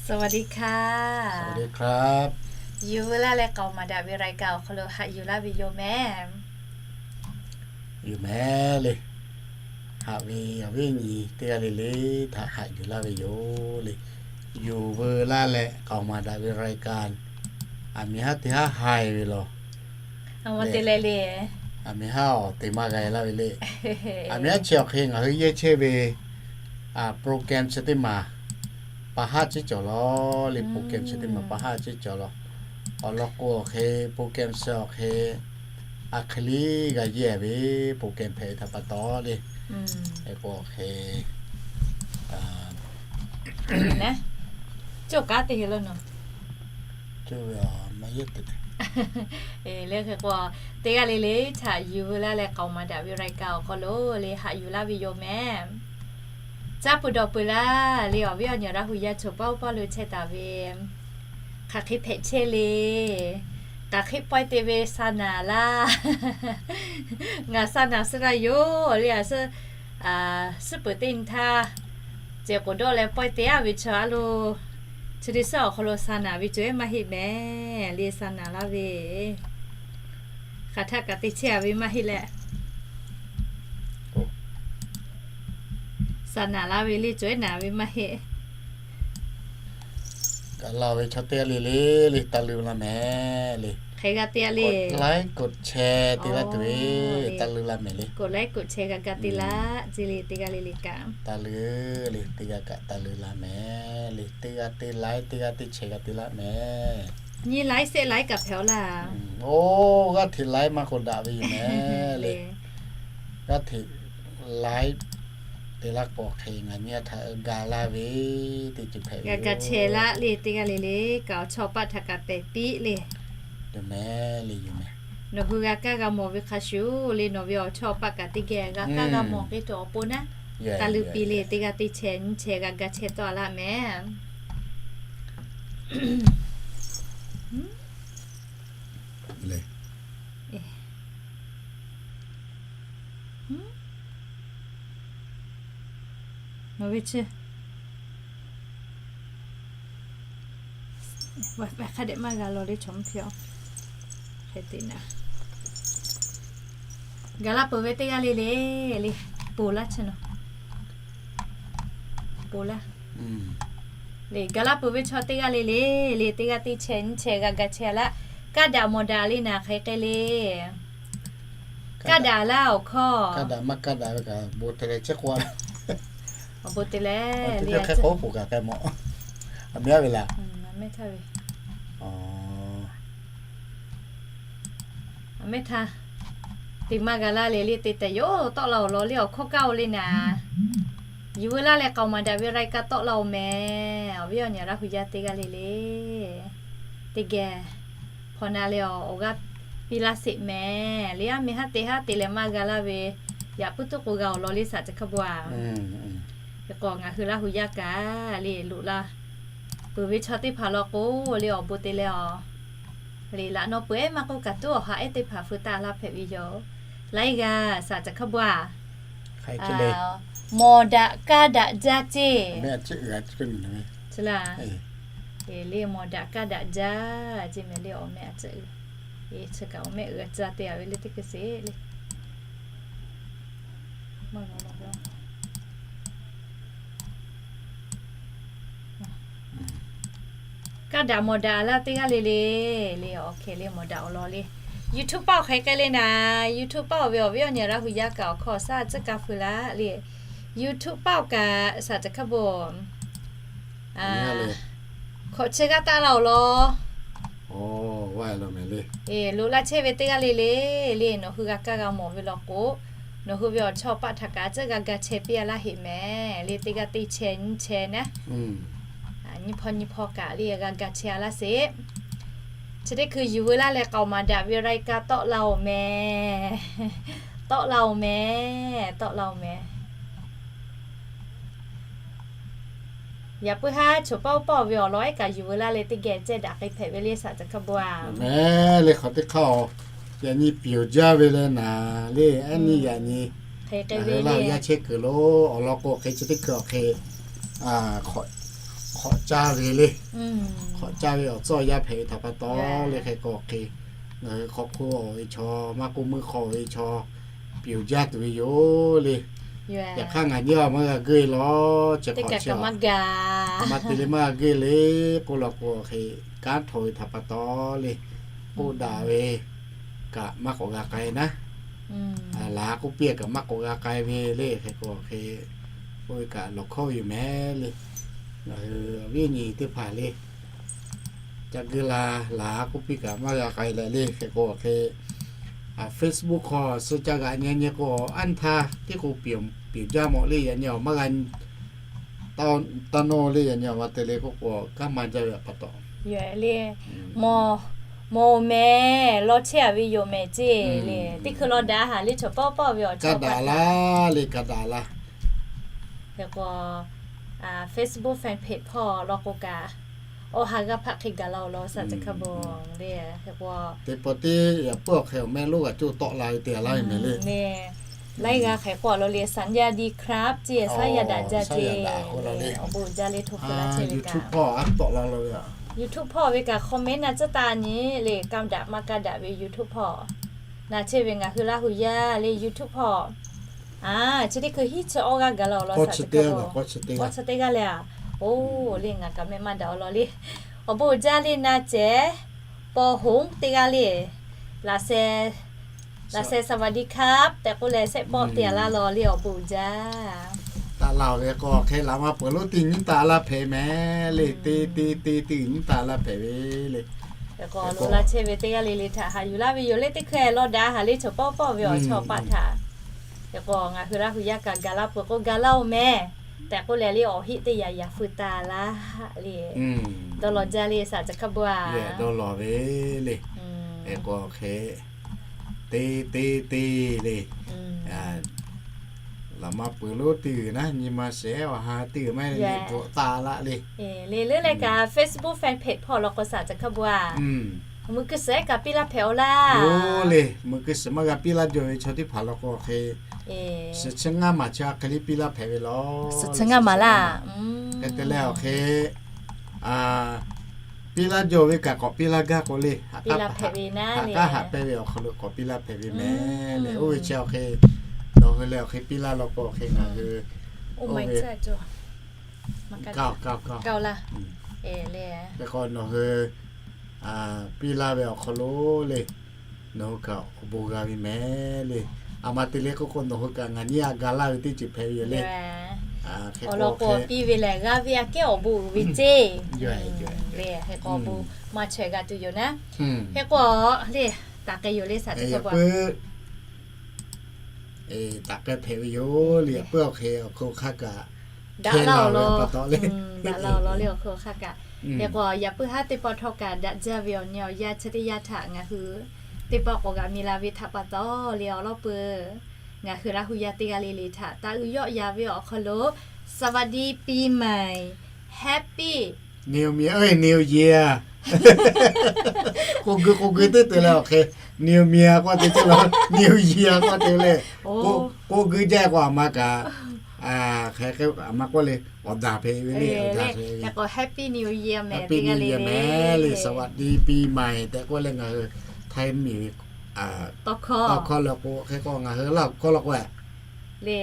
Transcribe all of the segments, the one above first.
สวัสดีค่ะ สวัสดีครับ Yuˬ veu laˇ leh k'aoˍ maˍ daꞈ ve รายการ awˬ hk'aw lo haꞈ yuˬ laˇ ve yoˬ mehˍ. Yoˬ mehˍ le. Haꞈ ve awˬ viˉ awˬ nyi teˇ g'aˇ le le htaꞈ haꞈ yuˬ laˇ ve yoˬ le. Yuˬ veu laˇ leh k'aoˍ maˍ daꞈ ve รายการ aˬ miˍ haˉ teˇ haˉ haiˬ ve lawˬ. Aˬ miˍ haˉ awˬ te maˇ g'a laˇ ve le. Aˬ miˍ haˉ chi awˬ hk'e ngaˬ hui yehˇ chehˇ ve program chi teˇ maˬ pa haˉ ciˉ cawˬ lawˬ le. Program chi teˇ maˬ pa haˉ ciˉ cawˬ lawˬ. Awˬ lawn k'o awˬ hk'e program chi awˬ hk'e aˬ hk'e liˇ g'a yehˇ ve program hpehꞈ ve htaꞈ pa taw le. Hk'e k'o awˬ hk'e, cawˇ kaˉ teˇ hk'e lawˇ nawˬ. Cawˇ ve maˇ yehˇ te. Leh hk'e k'o, teˇ g'aˇ le le htaꞈ yuˬ veu laˇ leh k'aoˍ maˍ daꞈ ve รายการ awˬ hk'aw lo le haꞈ yuˬ laˇ ve yoˬ mehˍ. Caˇ peuˬ dawˬ peuˬ laˇ le awˬ viˉ awˬ nyi Laˇ hu yaˇ chaw paˇ oˇ paˇ lo chehˇ taˍ ve, hk'aˬ hk'e hpehꞈ chehˇ le. Hk'aˬ hk'e pawehˇ te ve sa naˍ laˇ. Ngaˬ sa naˍ suh g'a yoˬ le. Suhˉ peuˬ teˇ nyi htaˇ, cehˬ k'oˍ dawˆ leh pawehˇ te-a ve chaw a lo, chi teˇ suhˉ awˬ hk'aw lo sa naˍ ve cawˬ ehˉ maˇ heˆ mehˍ le. Sa naˍ laˇ ve hk'aˬ htaˆ kaꞈ te chehˇ-a ve maˇ heˆ leh, sa naˍ laˇ ve le cawˬ ehˉ naˍ ve maˇ heˆ. Kaꞈ la ve chaw teˇ g'aˇ le le le taˇ luˬ laˇ mehˍ le. Hk'e g'a te-a le. K'oꞈ laiˉ k'oꞈ chehˇ te laˇ tuˬ ve, taˇ luˬ laˇ mehˍ le. K'oꞈ laiˉ k'oꞈ chehˇ g'a ga te laˇ ce le teˇ g'aˇ le le kaꞈ. Taˇ luˬ le teˇ g'aˇ kaꞈ taˇ luˬ laˇ mehˍ le. Teˇ g'aˇ teˇ laiˉ teˇ g'aˇ teˇ chehˇ g'a te laˇ mehˍ. Nyiˇ laiˉ shehˆ laiˉ kaꞈ hpehꞈ-aw laˇ. Oˇ g'aˇ hteꞈ laiˉ maˇ k'oˆ daꞈ ve yoˬ mehˍ le. G'aˇ hteꞈ laiˉ te laˇ k'o hk'e ngaˬ nyi a htaꞈ ga laˇ ve teˇ ceuˬ hpehꞈ ve yoˬ. G'a ga chehˇ laˇ le teˇ g'aˇ le le kaꞈ awˬ chawˇ paˆ htaꞈ kaꞈ pehˍ piˇ le. Yoˬ mehˍ le yoˬ mehˍ. Nawˬ hui g'a kaˇ g'a mawˬ ve hk'a shuˍ le nawˬ ve awˬ chawˇ paˆ kaꞈ teˇ geh g'a kaˇ g'a mawˬ k'ai tuˬ awˬ pon naˉ, taˇ luˬ piˇ le teˇ g'aˇ teˇ chehˇ nyiˇ chehˇ g'a ga chehˇ tawˆ-a laˇ mehˍ. Nawˬ ve chi hk'a dehꞈ maˇ g'a lawˬ le chaw mvuhˇ hpehꞈ-aw. Hk'e te naˍ, ga laˇ peuˬ ve teˇ g'aˇ le le le, ponˬ laˇ chi nawˬ, ponˬ laˇ. Le ga laˇ peuˬ ve chaw teˇ g'aˇ le le le teˇ g'aˇ teˇ chehˇ nyiˇ chehˇ g'a ga chehˇ-a laˇ. Kaˇ daꞈ mawˬ daꞈ le naˍ hk'e k'ai le. Kaˇ daꞈ laˇ awˬ hkawˇ. Kaˇ daꞈ maˇ kaˇ daꞈ ve kaꞈ bon te leh chi k'o, awˬ bon te leh le hk'e k'o k'oˍ kaꞈ k'ai mawˬ. Aˬ miˍ haˉ ve laˬ. Aˬ mehˇ htaˇ, teˇ maˇ g'a laˇ le le te tehꞈ yoˬ tawˆ la awˬ lawn le awˬ hkawˇ kaˇ-o le naˍ. Yuˬ veu laˇ leh k'aoˍ maˍ daꞈ ve รายการ tawˆ la-oˬ mehˍ. Awˬ viˉ awˬ nyi Laˇ hu yaˇ teˇ g'aˇ le le teˇ geh hpaw na leh awˬ g'aˇ piˇ laˇ sheˍ mehˍ le. Aˬ miˍ haˉ te haˉ te leh maˇ g'a laˇ ve, yaꞈ puiˉ tuˉ k'o g'a awˬ lawn le saˍ ca hk'a bvuhꞈ-a. Hk'e k'o ngaˬ hui Laˇ hu yaˇ kaꞈ le loꞈ la peuˬ ve chaw teˇ hpaˍ law k'o le awˬ bon te leh awˬ le laꞈ naw peuˬ ehˉ maˇ k'oˆ kaꞈ tuˉ awˬ ha ehˉ teˇ hpaˍ feu taˆ laˇ hpehꞈ ve yoˬ. Laiˉ g'aˇ saˍ ca hk'a bvuhꞈ-a. Mawˬ daꞈ kaˇ daꞈ jaˇ ceˇ. Le mawˬ daꞈ kaˇ daꞈ jaˇ ceˇ mehˍ le awˬ meh a tcuhˉ uiˍ. Chi kaꞈ awˬ meh uiˍ a tcuhˉ te-a ve le teˇ hkui sheˍ le. Kaˇ daꞈ mawˬ daꞈ laˇ teˇ g'aˇ le le le awˬ hkeh le mawˬ daꞈ awˬ lawn le. YouTube paˆ awˬ hk'e k'ai le naˍ. YouTube paˆ awˬ ve awˬ viˉ awˬ nyi Laˇ hu yaˇ kaꞈ awˬ hkawˇ awˬ shaˉ tcuhˉ ka feu laˇ le. YouTube paˆ awˬ kaꞈ saˍ ca hk'a bvuhꞈ hkawꞈ chi g'aˇ taˆ la awˬ lawn. Loꞈ laˇ chehˇ ve teˇ g'aˇ le le le nawˬ hui g'a kaˇ g'a mawˬ ve law k'o, nawˬ hui ve awˬ chawˇ paˆ htaꞈ kaꞈ tcuhˉ g'a ga chehˇ piˇ-a laˇ heꞈ mehˍ le. Teˇ g'aˇ teˇ chehˇ nyiˇ chehˇ naˉ, nyiˇ hpawˇ nyiˇ hpawˇ kaꞈ le g'a ga chehˇ-a laˇ sheˍ. Chi teˇ hkui yuˬ veu laˇ leh k'aoˍ maˍ daꞈ ve รายการ tawˆ la-oˬ mehˍ. Tawˆ la-oˬ mehˍ. Tawˆ la-oˬ mehˍ. Yaꞈ puiˉ haˉ choˬ paˆ oˇ paˆ ve awˬ lawn ehˉ kaꞈ yuˬ veu laˇ leh teˇ geh cehˇ daꞈ k'ai hpehꞈ ve le saˍ ca hk'a bvuhꞈ-a. Mehˍ le hk'aˬ teˇ hk'aˇ-oˬ, yaꞈ nyi piˍ-oˬ jaˇ ve leh naˍ le ehˉ nyi yaꞈ nyi hk'e k'ai ve le yaˇ chehˇ kuiˬ lo awˬ lawn k'o hk'e chi teˇ hkui awˬ hk'e hk'aˬ hk'awꞈ caˇ ve le. Hk'awꞈ caˇ ve awˬ tcuhˉ awˬ yanˇ hpehꞈ ve htaꞈ pa taw le, hk'e k'o hk'e, ngaˬ hui hk'aw hk'oˆ ve chaw, maˇ k'oˆ meuˇ hk'aw ve chaw, pyuˬ jaˇ tuˬ ve yoˬ le. Yaꞈ hk'aˇ ngaˬ nyi a maˇ g'a geuˆ e lawˬ, chi hk'awꞈ chi a, maˇ te le maˇ g'a geuˆ e le k'oˆ law k'o hk'e, kanˉ htaw ve htaꞈ pa taw le, k'oˆ daꞈ ve kaꞈ maˇ k'awꞈ g'a k'ai naˉ. Laˬ k'oˆ piˇ kaꞈ maˇ k'awꞈ g'a k'ai ve le, hk'e k'o hk'e, oˇ ve kaꞈ lawˬ hkawˇ ve yoˬ mehˍ le. Ngaˬ hui awˬ viˉ awˬ nyi teˇ hpaˍ le, ca geu la, laˬ k'oˆ piˇ kaꞈ maˇ g'a k'ai leh le, hk'e k'o hk'e, Facebook hk'aw suh ca g'aꞈ nyi nyi k'o, anˇ htaˇ tiˉ k'o pyuˬ jaˇ mawˬ le, yaꞈ nyi awˬ maˇ g'a taˇ nawˇ le, yaꞈ nyi awˬ ma te le k'oˆ k'o, kanˉ maˇ jaˇ ve pa taw le. Mawˬ mehˍ, law chehˇ a ve yoˬ mehˍ ceˇ le. Teˇ hkui law daꞈ haˍ le, chaw pawˆ pawˆ ve awˬ ka daꞈ la le, ka daꞈ la. Hk'e k'o, Facebook fan page hpawˇ law k'o kaꞈ, awˬ ha g'aˇ hpaˆ hk'e gaˬ la-oˬ law shaˍ ca hk'a bon le. Hk'e k'o, teˇ pawˆ teˇ yaꞈ puiˉ awˬ hk'e awˬ mehˆ lonˉ g'a coˇ tawˆ la ve te a laˇ ve mehˍ le. Laiˉ g'aˇ hk'e k'oˆ law le, สวัสดีครับ ceˇ, shaˉ yaˇ daꞈ jaˇ ceˇ. Awˬ bon jaˇ le, hto hk'e laˇ chehˇ ve kaꞈ, YouTube hpawˇ ve kaꞈ comment na tcuhˉ taˍ nyi le, kaˇ daꞈ maˇ kaˇ daꞈ ve YouTube hpawˇ na chehˇ ve ngaˬ hui Laˇ hu yaˇ le YouTube hpawˇ. A, chi teˇ hkui hiˉ chi awˇ g'aˇ gaˬ la-oˬ law shaˍ ca hk'a bon, k'awˇ chi teˇ g'aˇ le a. Oˬ le, ngaˬ kaꞈ mehˆ maˇ daꞈ-oˬ law le. Awˬ bon jaˇ le na cehˬ, paw hoˉ teˇ g'aˇ le. Laꞈ sheh, laꞈ sheh สวัสดีครับ tehꞈ k'oˆ leh shehˆ pawˆ te a laˇ law le, awˬ bon jaˇ. Taˍ laˬ ve k'o hk'e laꞈ ma peuˬ lonˉ teˇ nyiˉ taˍ laˇ hpehꞈ mehˍ le, te te te te nyiˉ taˍ laˇ hpehꞈ ve le. Hk'e k'o lo laˇ chehˇ ve teˇ g'aˇ le le htaꞈ haꞈ yuˬ laˇ ve yoˬ le, teˇ hkui law daꞈ haˍ le, chaw pawˆ pawˆ ve awˬ chawˇ paˆ htaꞈ. Hk'e k'o ngaˬ hui Laˇ hu yaˇ kaꞈ gaˬ la peuˬ k'o gaˬ laˇ-oˬ mehˍ tehꞈ k'oˆ leh le, awˬ heˆ teˇ yaꞈ yaꞈ feu taˍ laˇ le. Dawˇ law jaˇ le shaˍ ca hk'a bon a. Dawˇ law ve le. Hk'e k'o hk'e te te te le. Laꞈ ma peuˬ lonˉ teˇ g'uiˬ naˉ nyi ma shehˍ awˬ ha teˇ g'uiˬ maˇ heˆ le, bvuhꞈ taˍ laˇ le. Le leuˉ leh kaꞈ Facebook fan page hpawˇ law k'o shaˍ ca hk'a bon a. Meuꞈ keu suhˍ kaꞈ piˇ laˇ hpehꞈ-oˬ laˇ. Oˬ le, meuꞈ keu suhˍ maˇ g'a piˇ laˇ jaw ve chaw teˇ hpaˍ law k'o hk'e, suhˍ chi ngaˇ maˬ chi a hk'e le piˇ laˇ hpehꞈ ve law. Suhˍ chi ngaˇ maˬ laˇ. Hk'e te leh awˬ hk'e piˇ laˇ jaw ve kaꞈ k'awꞈ piˇ laˇ gaˇ k'o le, haꞈ k'aˉ haꞈ pehnˇ ve awˬ hk'aw lo k'awꞈ piˇ laˇ hpehꞈ ve mehˍ le. Oˇ ve chi awˬ hk'e, nawˬ hui leh awˬ hk'e piˇ laˇ law k'o hk'e ngaˬ hui oˇ ve kaˇ kaˇ kaˇ le. Hk'e k'o nawˬ hui piˇ laˇ ve awˬ hk'aw lo le, nawˬ hui kaꞈ awˬ bon g'a ve mehˍ le. A ma te le k'oˆ k'o nawˬ hui kaꞈ ngaˬ nyiˇ a ga laˇ ve teˇ ceuˬ hpehꞈ ve yoˬ le. Awˬ lawn k'o piˇ ve lehˬ g'a ve aꞈ kehˉ awˬ bon uiˍ ve ceˇ. Hk'e k'o awˬ bon maˇ chaweh g'a tuˬ yoˬ naˉ. Hk'e k'o le, taˍ k'ai yoˬ le shaˍ ca hk'a bon. Taˍ k'ai hpehꞈ ve yoˬ le, yaꞈ puiˉ awˬ hk'e awˬ hk'aw hk'aˇ kaꞈ daꞈ la-oˬ law, daꞈ la-oˬ law le awˬ hk'aw hk'aˇ kaꞈ. Hk'e k'o yaꞈ puiˉ haˉ teˇ pawˆ htawˇ kaꞈ daꞈ jaˇ ve awˬ nyi awˬ yanˇ chi teˇ yanˇ htaꞈ ngaˬ hui teˇ pawˆ k'awꞈ g'a mi la ve htaꞈ pa taw le awˬ lawn peuˬ, ngaˬ hui Laˇ hu yaˇ teˇ g'aˇ le le htaꞈ taˇ uiˍ yawˆ ya ve awˬ hk'aw lo สวัสดีปีใหม่ Happy New Year, New Year. K'oˆ geu k'oˆ geu teˇ te leh awˬ hk'e New Year k'oˆ te ceh la, New Year k'oˆ te le. K'oˆ geu jaˇ k'o aˬ ma kaꞈ, hk'e aˬ ma k'oˆ le awˬ daꞈ hpehꞈ ve le, awˬ daꞈ hpehꞈ ve. Happy New Year mehˍ le, สวัสดีปีใหม่ tehꞈ k'oˆ leh ngaˬ hui Htaiˇ miˬ ve tawˇ hkawˇ le k'o hk'e k'o ngaˬ hui Laˇ huˍ hkawˇ law k'o le,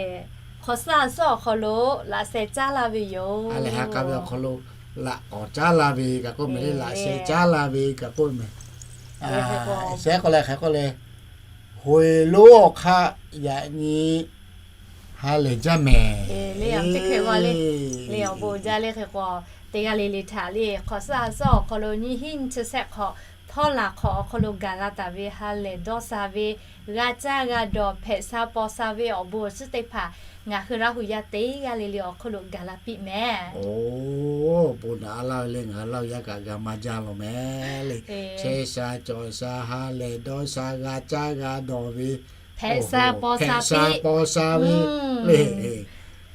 hk'awꞈ suhˉ a suhˉ awˬ hk'aw lo laꞈ sheh caˉ laˇ ve yoˬ. A lehˬ ha k'a ve awˬ hk'aw lo laꞈ k'awꞈ caˉ laˇ ve kaꞈ k'oˆ mehˍ le, laꞈ sheh caˉ laˇ ve kaꞈ k'oˆ mehˍ. Shehˉ k'oˆ leh hk'e k'oˆ le, hoꞈ e lonˉ awˬ hk'aˇ yaꞈ nyi ha lehˬ jaˇ mehˍ le. Awˬ bon jaˇ le hk'e k'o, teˇ g'aˇ le le htaꞈ le hk'awꞈ suhˉ a suhˉ awˬ hk'aw lo nyiˇ hinˉ nyiˇ chi shehˆ hk'awꞈ htawˇ laˬ hk'awꞈ awˬ hk'aw lo gaˬ la taˍ ve ha lehˬ dawˇ sha ve, g'a caˇ g'a dawˬ hpehꞈ sha paw sha ve awˬ bon awˬ shiˉ teˇ hpaˍ ngaˬ hui Laˇ huˍ yaˇ teˇ g'aˇ le le awˬ hk'aw lo gaˬ la piˇ mehˍ. Oˬ, bon naꞈ a laˇ ve le ngaˬ hui Laˇ huˍ yaˇ kaꞈ g'a maˇ jaˇ lawˬ mehˍ le. Chehˇ sha cawˬ sha ha lehˬ dawˇ sha g'a caˇ g'a dawˬ ve hpehꞈ sha paw sha hpehꞈ sha paw sha ve le.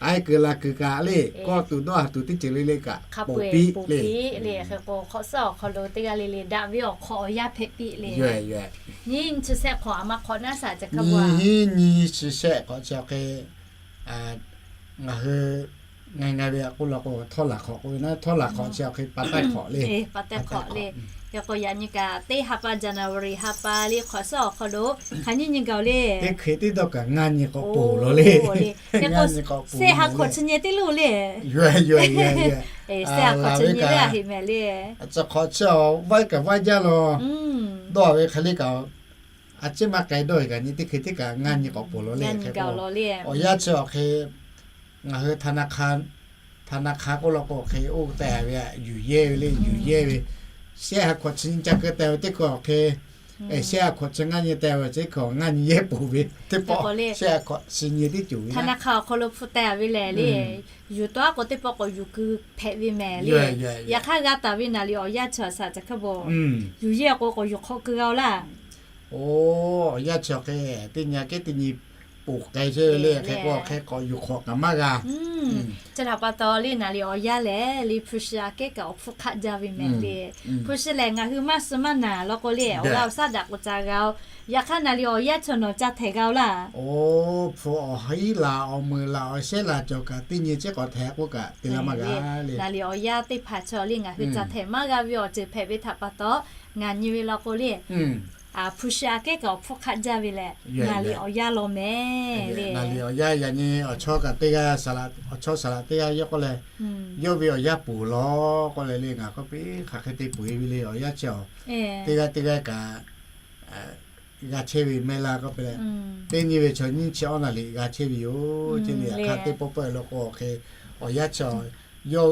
Aiˉ keu la keu kaꞈ le, kawˆ tuˬ dawˇ ha tuˬ teˇ ceuˬ le le kaꞈ hk'a peu-eˬ ponˬ piˇ le. Hk'e k'o hk'awꞈ suhˉ awˬ hk'aw lo teˇ g'aˇ le le daꞈ ve awˬ hk'awꞈ awˬ yanˇ hpehꞈ piˇ le. Nyiˇ hinˉ nyiˇ chi shehˆ hk'awꞈ a ma hk'awꞈ naˉ shaˍ ca hk'a bon. Nyiˇ hinˉ nyiˇ chi shehˆ hk'awꞈ chi hk'e ngaˬ hui Ngaˬ ngaˬ ve a k'oˆ la k'o, htawˇ laˬ hk'awꞈ k'oˆ ve na, htawˇ laˬ hk'awꞈ chi awˬ hk'e pa taiˇ hk'awꞈ le. Pa taiˇ hk'awꞈ le. Hk'e k'o yaꞈ nyi kaꞈ teˇ ha pa January ha pa le hk'awꞈ suhˉ awˬ hk'aw lo hk'aˬ nyiˇ nyi gaˬ-oˬ le. Teˇ hk'e teˇ dawˇ kaꞈ ngaˇ nyi k'awꞈ poˬ law le. Sehˆ ha hk'awꞈ chi nyi teˇ lo le. Sehˆ ha hk'awꞈ chi nyi le a heꞈ mehˍ le. Chi hk'awꞈ chi vaiˇ kaꞈ vaiˇ jaˇ law. Dawˇ ve hk'e le kaꞈ, a ciˉ maˇ k'ai dawˇ ve kaꞈ nyi teˇ hk'e teˇ kaꞈ ngaˇ nyi k'awꞈ poˬ law le. Awˬ yanˇ chi awˬ hk'e ngaˬ hui htaꞈ na hk'a k'oˆ la k'o, awˬ hk'e oˇ teh ve a yuˬ yehˇ ve le, yuˬ yehˇ ve. Sehˆ ha hk'awꞈ chi nyi ca keu teh ve teˇ hkui awˬ hk'e, sehˆ ha hk'awꞈ chi ngaˇ nyi teh ve teˇ hkui ngaˇ nyi yehˇ poˬ ve teˇ pawˆ, sehˆ ha hk'awꞈ chi nyi teˇ ceuˬ ve htaꞈ na hk'a awˬ hk'aw lo hpu teh ve lehˬ le. Yuˬ tawˆ k'o teˇ pawˆ k'awꞈ yuˬ keu hpehꞈ ve mehˍ le. Yaꞈ hk'aˇ g'a taˍ ve naˍ liꞈ awˬ yanˇ chi awˬ saꞈ ca hk'aˇ bo yuˬ yehˇ k'o k'awꞈ yuˬ hk'awꞈ keu g'a-oˬ laˇ. Oˇ, awˬ yanˇ chi awˬ hk'e teˇ nyi a kehˉ teˇ nyi poˬ k'ai chehˇ ve le. Hk'e k'o awˬ hk'e k'awꞈ yuˬ hk'awꞈ kaꞈ maˇ g'a. Chi htaꞈ pa taw le naˍ liꞈ awˬ yanˇ lehˬ le hpu shi aꞈ kehˉ kaꞈ awˬ hpfuhˇ hk'aˆ jaˇ ve mehˍ le. Hpu shi lehˬ ngaˬ hui maˇ suh maˇ naˬ law k'o le awˬ g'aˇ awˬ shaˉ daꞈ k'o ca g'a-oˬ. Yaꞈ hk'aˇ naˍ liꞈ awˬ yanˇ chi nawˬ ca htehꞈ g'a-oˬ laˇ. Oˇ, hpu awˬ hiˉ laˬ awˬ meuˍ laˬ awˬ shehˉ laˬ cawˬ kaꞈ teˇ nyi chi k'awꞈ htehꞈ k'oˆ kaꞈ te la maˇ g'a le. Naˍ liꞈ awˬ yanˇ teˇ hpaˍ chi le ngaˬ hui ca htehꞈ maˇ g'a ve awˬ ceuˬ hpehꞈ ve htaꞈ pa taw, ngaˬ nyi ve law k'o le hpu shi aꞈ kehˉ kaꞈ awˬ hpfuhˇ hk'aˆ jaˇ ve lehˬ naˍ liꞈ awˬ yanˇ law mehˍ le. Naˍ liꞈ awˬ yanˇ yaꞈ nyi awˬ chawˇ kaꞈ teˇ g'aˇ, awˬ chawˇ saˍ laꞈ teˇ g'aˇ yawˇ k'oˆ leh, yawˇ ve awˬ yanˇ poˬ law k'oˆ leh le ngaˬ k'oˆ piˇ hk'aˬ hk'e te poˬ e ve le awˬ yanˇ chi awˬ teˇ g'aˇ teˇ g'aˇ kaꞈ g'a chehˇ ve mehˆ laˇ k'oˆ piˇ leh, teˇ nyi ve chaw nyiˇ chi awˇ naˍ liꞈ g'a chehˇ ve yoˬ. Chi le yaꞈ hk'aˇ teˇ pawˆ pawˆ e law k'o awˬ hk'e awˬ yanˇ chi yawˇ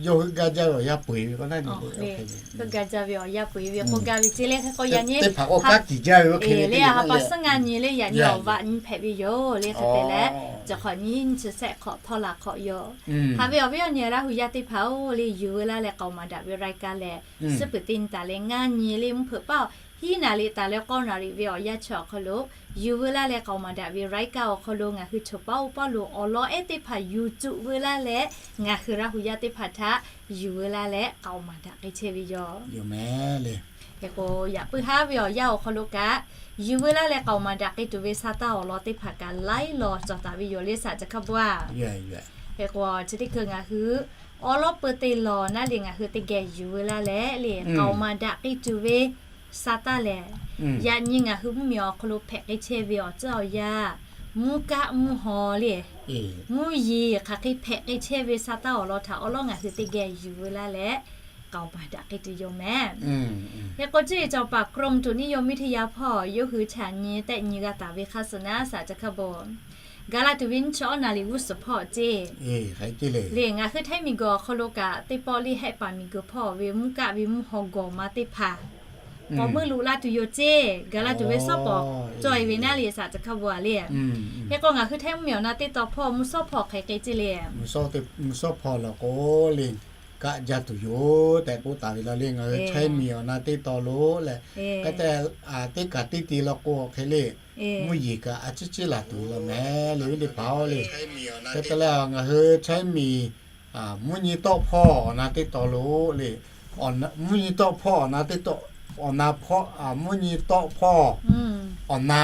hui gaˇ jaˇ ve awˬ yanˇ poˬ e ve k'o naˆ nyi le. Gaˇ jaˇ ve awˬ yanˇ poˬ e ve k'o gaˇ ve ce le hk'e k'o yaꞈ nyi teˇ hpaˍ k'o kaˉ tiˍ jaˇ ve oˇ hk'e le ha pa suhˉ ngaˇ nyi le yaꞈ nyi awˬ vaꞈ nyi hpehꞈ ve yoˬ le. Hk'e te leh chi hk'awꞈ nyiˇ chi sehˆ hk'awꞈ htawˇ laˬ hk'awꞈ yoˬ. Haꞈ ve awˬ viˉ awˬ nyi Laˇ hu yaˇ teˇ hpaˍ-oˬ le, yuˬ veu laˇ leh k'aoˍ maˍ daꞈ ve รายการ lehˬ, suhˉ puiˍ teˇ nyi taˍ leh ngaˇ nyi le mvuhˇ hpeuꞈ paˇ hiˉ naˍ liꞈ taˍ leh k'awˇ naˍ liꞈ ve awˬ yanˇ chi awˬ hk'aw lo yuˬ veu laˇ leh k'aoˍ maˍ daꞈ ve รายการ awˬ hk'aw lo ngaˬ hui chawˬ paˉ oˇ paˇ lo awˬ lawn ehˉ teˇ hpaˍ yuˬ cuˆ veu laˇ leh ngaˬ hui Laˇ hu yaˇ teˇ hpaˍ htaꞈ yuˬ veu laˇ leh k'aoˍ maˍ daꞈ k'ai chehˇ ve yoˬ. Yoˬ mehˍ le. Hk'e k'o yaꞈ puiˉ haˉ ve awˬ yanˇ awˬ hk'aw lo kaꞈ yuˬ veu laˇ leh k'aoˍ maˍ daꞈ k'ai tuˬ ve sa taˇ awˬ lawn teˇ hpaˍ kaꞈ laiˉ law cawˬ taˍ ve yoˬ le saꞈ ca hk'a bo a. Hk'e k'o chi teˇ hkui ngaˬ hui awˉ lawˉ peu te lawˬ naˉ le ngaˬ hui teˇ geh yuˬ veu laˇ leh le k'aoˍ maˍ daꞈ k'ai tuˬ ve sa taˇ lehˬ, yaꞈ nyi ngaˬ hui mvuhˇmiˬ awˬ hk'aw lo hpehꞈ k'ai chehˇ ve awˬ tcuhˉ awˬ yanˇ, mvuhˇ kaˆ mvuhˇ haw le, mvuhˇ yeˬ hk'aˬ hk'e hpehꞈ k'ai chehˇ ve sa taˇ awˬ lawn htaꞈ awˉ lawˉ ngaˬ hui teˇ geh yuˬ veu laˇ leh k'aoˍ maˍ daꞈ k'ai tuˬ yoˬ mehˍ. Hk'e k'o chi cawˬ paˍ กรมอุตุนิยมวิทยา hpawˇ yawˇ hui chaꞈ nyi tehˆ nyi g'a taˍ ve hk'a suh naˉ saꞈ ca hk'a bo gaˬ la tuˬ ve nyiˇ chi awˉ naˍ liꞈ g'uˇ suhˍ hpawˇ ceˇ le ngaˬ hui Htaiˇ miˬguiˬ awˬ hk'aw lo kaꞈ teˇ pawˆ le Hehˆ paˍ miˬguiˬ hpawˇ ve mvuhˇ kaˆ ve mvuhˇ haw gawˬ ma teˇ hpaˍ k'awꞈ meuˇ luꞈ la tuˬ yoˬ ceˇ. Gaˬ la tuˬ ve suhˉ pawˍ cawˬ e ve naˉ le saꞈ ca hk'a bo a le. Hk'e k'o ngaˬ hui Htaiˇ mvuhˇmiˬ awˬ na teˇ taw hpawˇ mvuhˇ suhˉ hpawˇ hk'e k'e ceˇ le. Mvuhˇ suhˉ hpawˇ lawˬ k'o le kaˆ jaˇ tuˬ yoˬ tehꞈ k'oˆ taˍ ve la le ngaˬ hui Htaiˇ miˬ awˬ na teˇ taw lo leh, hk'e te teˇ kaꞈ teˇ te law k'o hk'e le mvuhˇ yeˬ kaꞈ a ciˉ ciˉ laˬ tuˬ law mehˍ le ve teˇ hpaˍ-oˬ le. Hk'e te leh ngaˬ hui Htaiˇ miˬ mvuhˇ nyi tawˆ hpawˇ awˬ na teˇ taw lo le, mvuhˇ nyi tawˆ hpawˇ awˬ na teˇ taw, awˬ na hpawˇ mvuhˇ nyi tawˆ hpawˇ awˬ na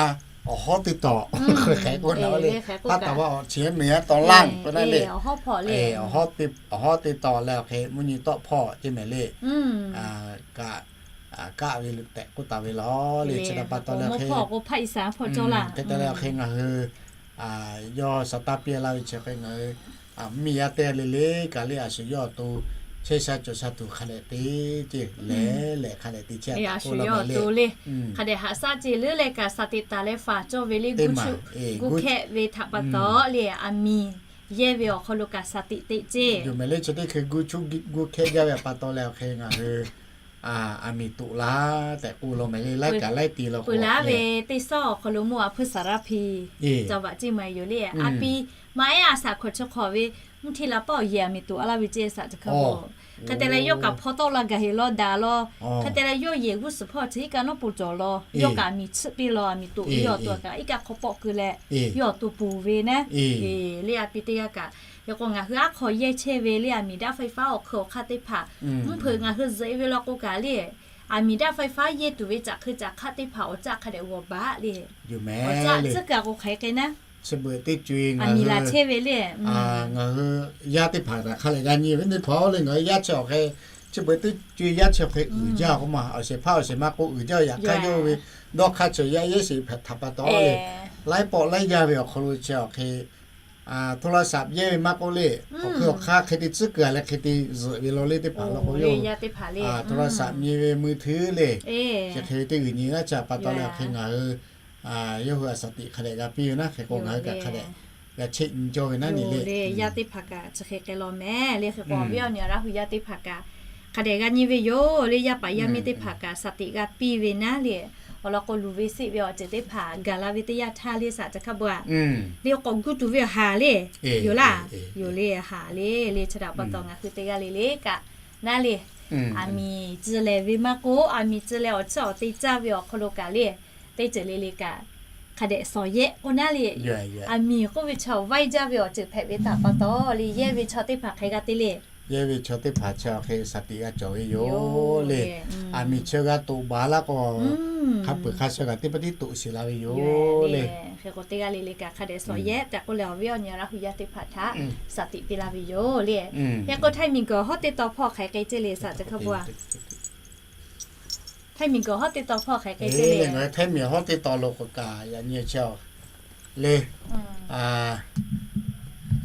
awˬ hawˉ teˇ taw hk'e k'oˆ na le. Hk'e taˍ va awˬ chi miˬ yaˇ taw laˇ k'oˆ na le. Awˬ hawˉ te, awˬ hawˉ te taw leh awˬ hk'e mvuhˇ nyi tawˆ hpawˇ ceˇ mehˍ le. Kaˆ, kaˆ ve tehꞈ k'oˆ taˍ ve law le. Chi htaꞈ pa taw leh hk'e, hk'e te leh awˬ hk'e ngaˬ hui yawˇ sa taˇ piˇ laˇ ve chi hk'e ngaˬ hui miˬ yaˇ teˇ g'aˇ le le kaꞈ le a shu yawˇ awˬ to chehˇ sha cawˬ sha tuˬ hk'a dehꞈ te ceˇ leh leh hk'a dehꞈ te chehˇ a shu yawˇ awˬ to le hk'a dehꞈ haꞈ shaˉ ceˇ leuˉ leh kaꞈ สติ taˍ leh faˍ cawˇ ve le guˇ chuˆ guˇ hkehˆ ve htaꞈ pa taw le a miˬ yehˇ ve awˬ hk'aw lo kaꞈ สติ teꞈ ceˇ. Yoˬ mehˍ le chi teˇ hkui guˇ chuˆ guˇ hkehˆ jaˇ ve pa taw leh awˬ hk'e ngaˬ hui a miˬ toꞈ laˇ tehꞈ k'oˆ law mehˍ le. Laiˉ kaꞈ laiˉ te law k'o laˇ ve teˇ sawˉ awˬ hk'aw lo mvuhˇ a hpuˇ saˍ raˇ hpi cawˬ vaꞈ ceˇ ma yoˬ le. A pi ma ehˉ a shaꞈ hkawꞈ chi hk'awꞈ ve mvuhˇ hti la paˉ awˬ yehˬ a miˬ toꞈ a laˇ ve ceˇ saꞈ ca hk'a bo. Hk'e te leh yawˇ kaꞈ hpaw tawˆ la gaˬ heˆ law daꞈ law. Hk'e te leh yawˇ yehˬ g'uˇ suhˍ hpawˇ chi iˉ kaˆ nawˉ po cawˬ law yawˇ kaꞈ a miˬ tsuhˆ piˇ law a miˬ toꞈ ve yawˇ awˬ to kaꞈ iˉ kaˆ hk'aw pawˆ keu leh yawˇ awˬ to ponˬ ve naˉ. Le a pi teˇ g'aˇ kaꞈ hk'e k'o ngaˬ hui aˉ hk'aw yehˇ chehˇ ve le a miˬ daꞈ ไฟฟ้า awˬ hk'eun awˬ hk'aˇ teˇ hpaˍ mvuhˇ hpeuꞈ ngaˬ hui zuhꞈ e ve law k'o kaꞈ le a miˬ daꞈ ไฟฟ้า yehˇ tuˬ ve caꞈ hk'eun caꞈ hk'aˇ teˇ hpaˍ awˬ caˆ hk'a dehꞈ g'awˬ baˬ le. Awˬ caˆ tcuhˉ kaꞈ k'o hk'aˬ hk'e naˉ Chi beuꞈ teˇ co e ngaˬ hui, ngaˬ hui yaˇ teˇ hpaˍ htaꞈ hk'a lehˬ g'a nyi ve teˇ hpaˍ-oˬ le, ngaˬ hui yaˇ chi awˬ hk'e, chi beuꞈ teˇ co e yaˇ chi awˬ hk'e uiˍ jaˇ k'oˆ ma, awˬ shehˍ hpaˇ awˬ shehˍ ma k'o uiˍ jaˇ ve, yaꞈ hk'aˇ yawˇ ve dawˇ hk'aˇ chi yaˇ yehˉ sheˍ hpaˍ htaꞈ pa taw le, laiˉ pawˆ laiˉ yaˇ ve awˬ hk'aw lo chi awˬ hk'e โทรศัพท์ yehˇ ve maˇ k'oˆ le, awˬ hk'e awˬ hk'aˇ hk'e te tcuhˉ kuiˬ a leh hk'e te zuhꞈ ve law le teˇ hpaˍ law k'o, yaˇ teˇ hpaˍ le โทรศัพท์ nyi ve มือถือ le, chi hk'e ve teˇ g'uiˬ nyi g'aˇ chi htaꞈ pa taw leh awˬ hk'e ngaˬ hui yawˇ hui a shaˍ tiꞈ hk'a dehꞈ g'a piˇ ve naˉ, hk'e k'o ngaˬ hui kaꞈ hk'a dehꞈ g'a cheˆ nyi cawˇ ve naˉ nyi le. Yaˇ teˇ hpaˍ kaꞈ chi hk'e k'ai law mehˍ le, hk'e k'o awˬ viˉ awˬ nyi Laˇ hu yaˇ teˇ hpaˍ kaꞈ hk'a dehꞈ g'a nyi ve yoˬ le. Yaˇ paˍ yaˇ miˇ teˇ hpaˍ kaꞈ shaˍ tiꞈ g'a piˇ ve naˉ le. Awˬ lawn k'o luˬ ve seˆ ve awˬ ceuˬ teˇ hpaˍ gaˬ la ve teˇ yanˇ htaˇ le, shaˍ chi hk'a beuꞈ a le k'awꞈ guˇ tuˬ ve haˍ le, yoˬ laˇ, yoˬ le, haˍ le le. Chi htaꞈ pa taw ngaˬ hui teˇ g'aˇ le le kaꞈ naˉ le, aˬ miˍ tcuh lehˍ ve maˇ k'oˆ, aˬ miˍ tcuh leh awˬ chiˇ awˬ te caˇ ve awˬ hk'aw lo kaꞈ le, teˇ ceuˬ le le kaꞈ hk'a dehꞈ shawˍ yehˆ k'oˆ naˉ le. Aˬ miˍ k'oˆ ve chaw vaiˇ jaˇ ve awˬ ceuˬ hpehꞈ ve htaꞈ pa taw le, yehˇ ve chaw teˇ hpaˍ hk'e g'a te le. Yehˇ ve chaw teˇ hpaˍ chi awˬ hk'e shaˍ tiꞈ g'a cawˬ ve yoˬ le. Aˬ miˍ chi g'a toꞈ baˬ laˇ k'o, hk'a peuˬ hk'a shaw kaꞈ teˇ pa tiˉ toꞈ sheˍ la ve yoˬ le. Hk'e k'o teˇ g'aˇ le le kaꞈ hk'a dehꞈ shawˍ yehˆ tehꞈ k'oˆ leh awˬ viˉ awˬ nyi Laˇ hu yaˇ teˇ hpaˍ htaꞈ shaˍ tiꞈ piˇ la ve yoˬ le. Hk'e k'o htaiˇ miˬ guiˬ hawˉ teˇ taw hpawˇ hk'aˬ hk'e ceˇ le, shaˍ chi hk'a beuꞈ a htaiˇ miˬ guiˬ hawˉ teˇ taw hpawˇ hk'aˬ hk'e ceˇ le. Ngaˬ hui htaiˇ miˬ hawˉ teˇ taw lo k'o kaꞈ yaꞈ nyi chi le,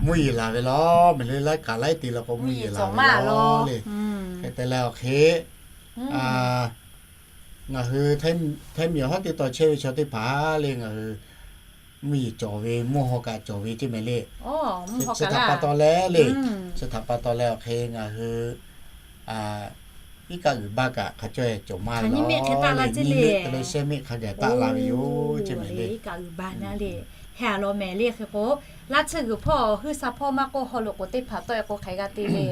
mvuhˇ yeˬ laˬ ve law mehˍ le, laiˉ kaꞈ laiˉ te la k'o mvuhˇ yeˬ laˬ ve law le. Hk'e te leh awˬ hk'e ngaˬ hui htaiˇ miˬ hawˉ teˇ taw chehˇ ve chaw teˇ hpaˍ le, ngaˬ hui mvuhˇ yeˬ cawˬ ve, mvuhˇ haw kaꞈ cawˬ ve ceˇ mehˍ le. Chi htaꞈ pa taw leh le, chi htaꞈ pa taw leh awˬ hk'e ngaˬ hui iˉ kaˆ g'uiˬ baˇ kaꞈ hk'a cawˇ cawˬ maˇ ve law le, nyiˇ meˆ te leh shehˆ meˆ hk'a gaˬ taˆ la ve yoˬ ceˇ mehˍ le. Iˉ kaˆ g'uiˬ baˇ naˉ le, heh a law mehˍ le. Hk'e k'o laˇ tsuhˇ g'uiˬ hpawˇ, huiˉ sha hpawˇ maˇ k'oˆ, haw loꞈ k'oˍ teˇ hpaˍ tawˆ e k'o hk'aˬ hk'e g'a te le.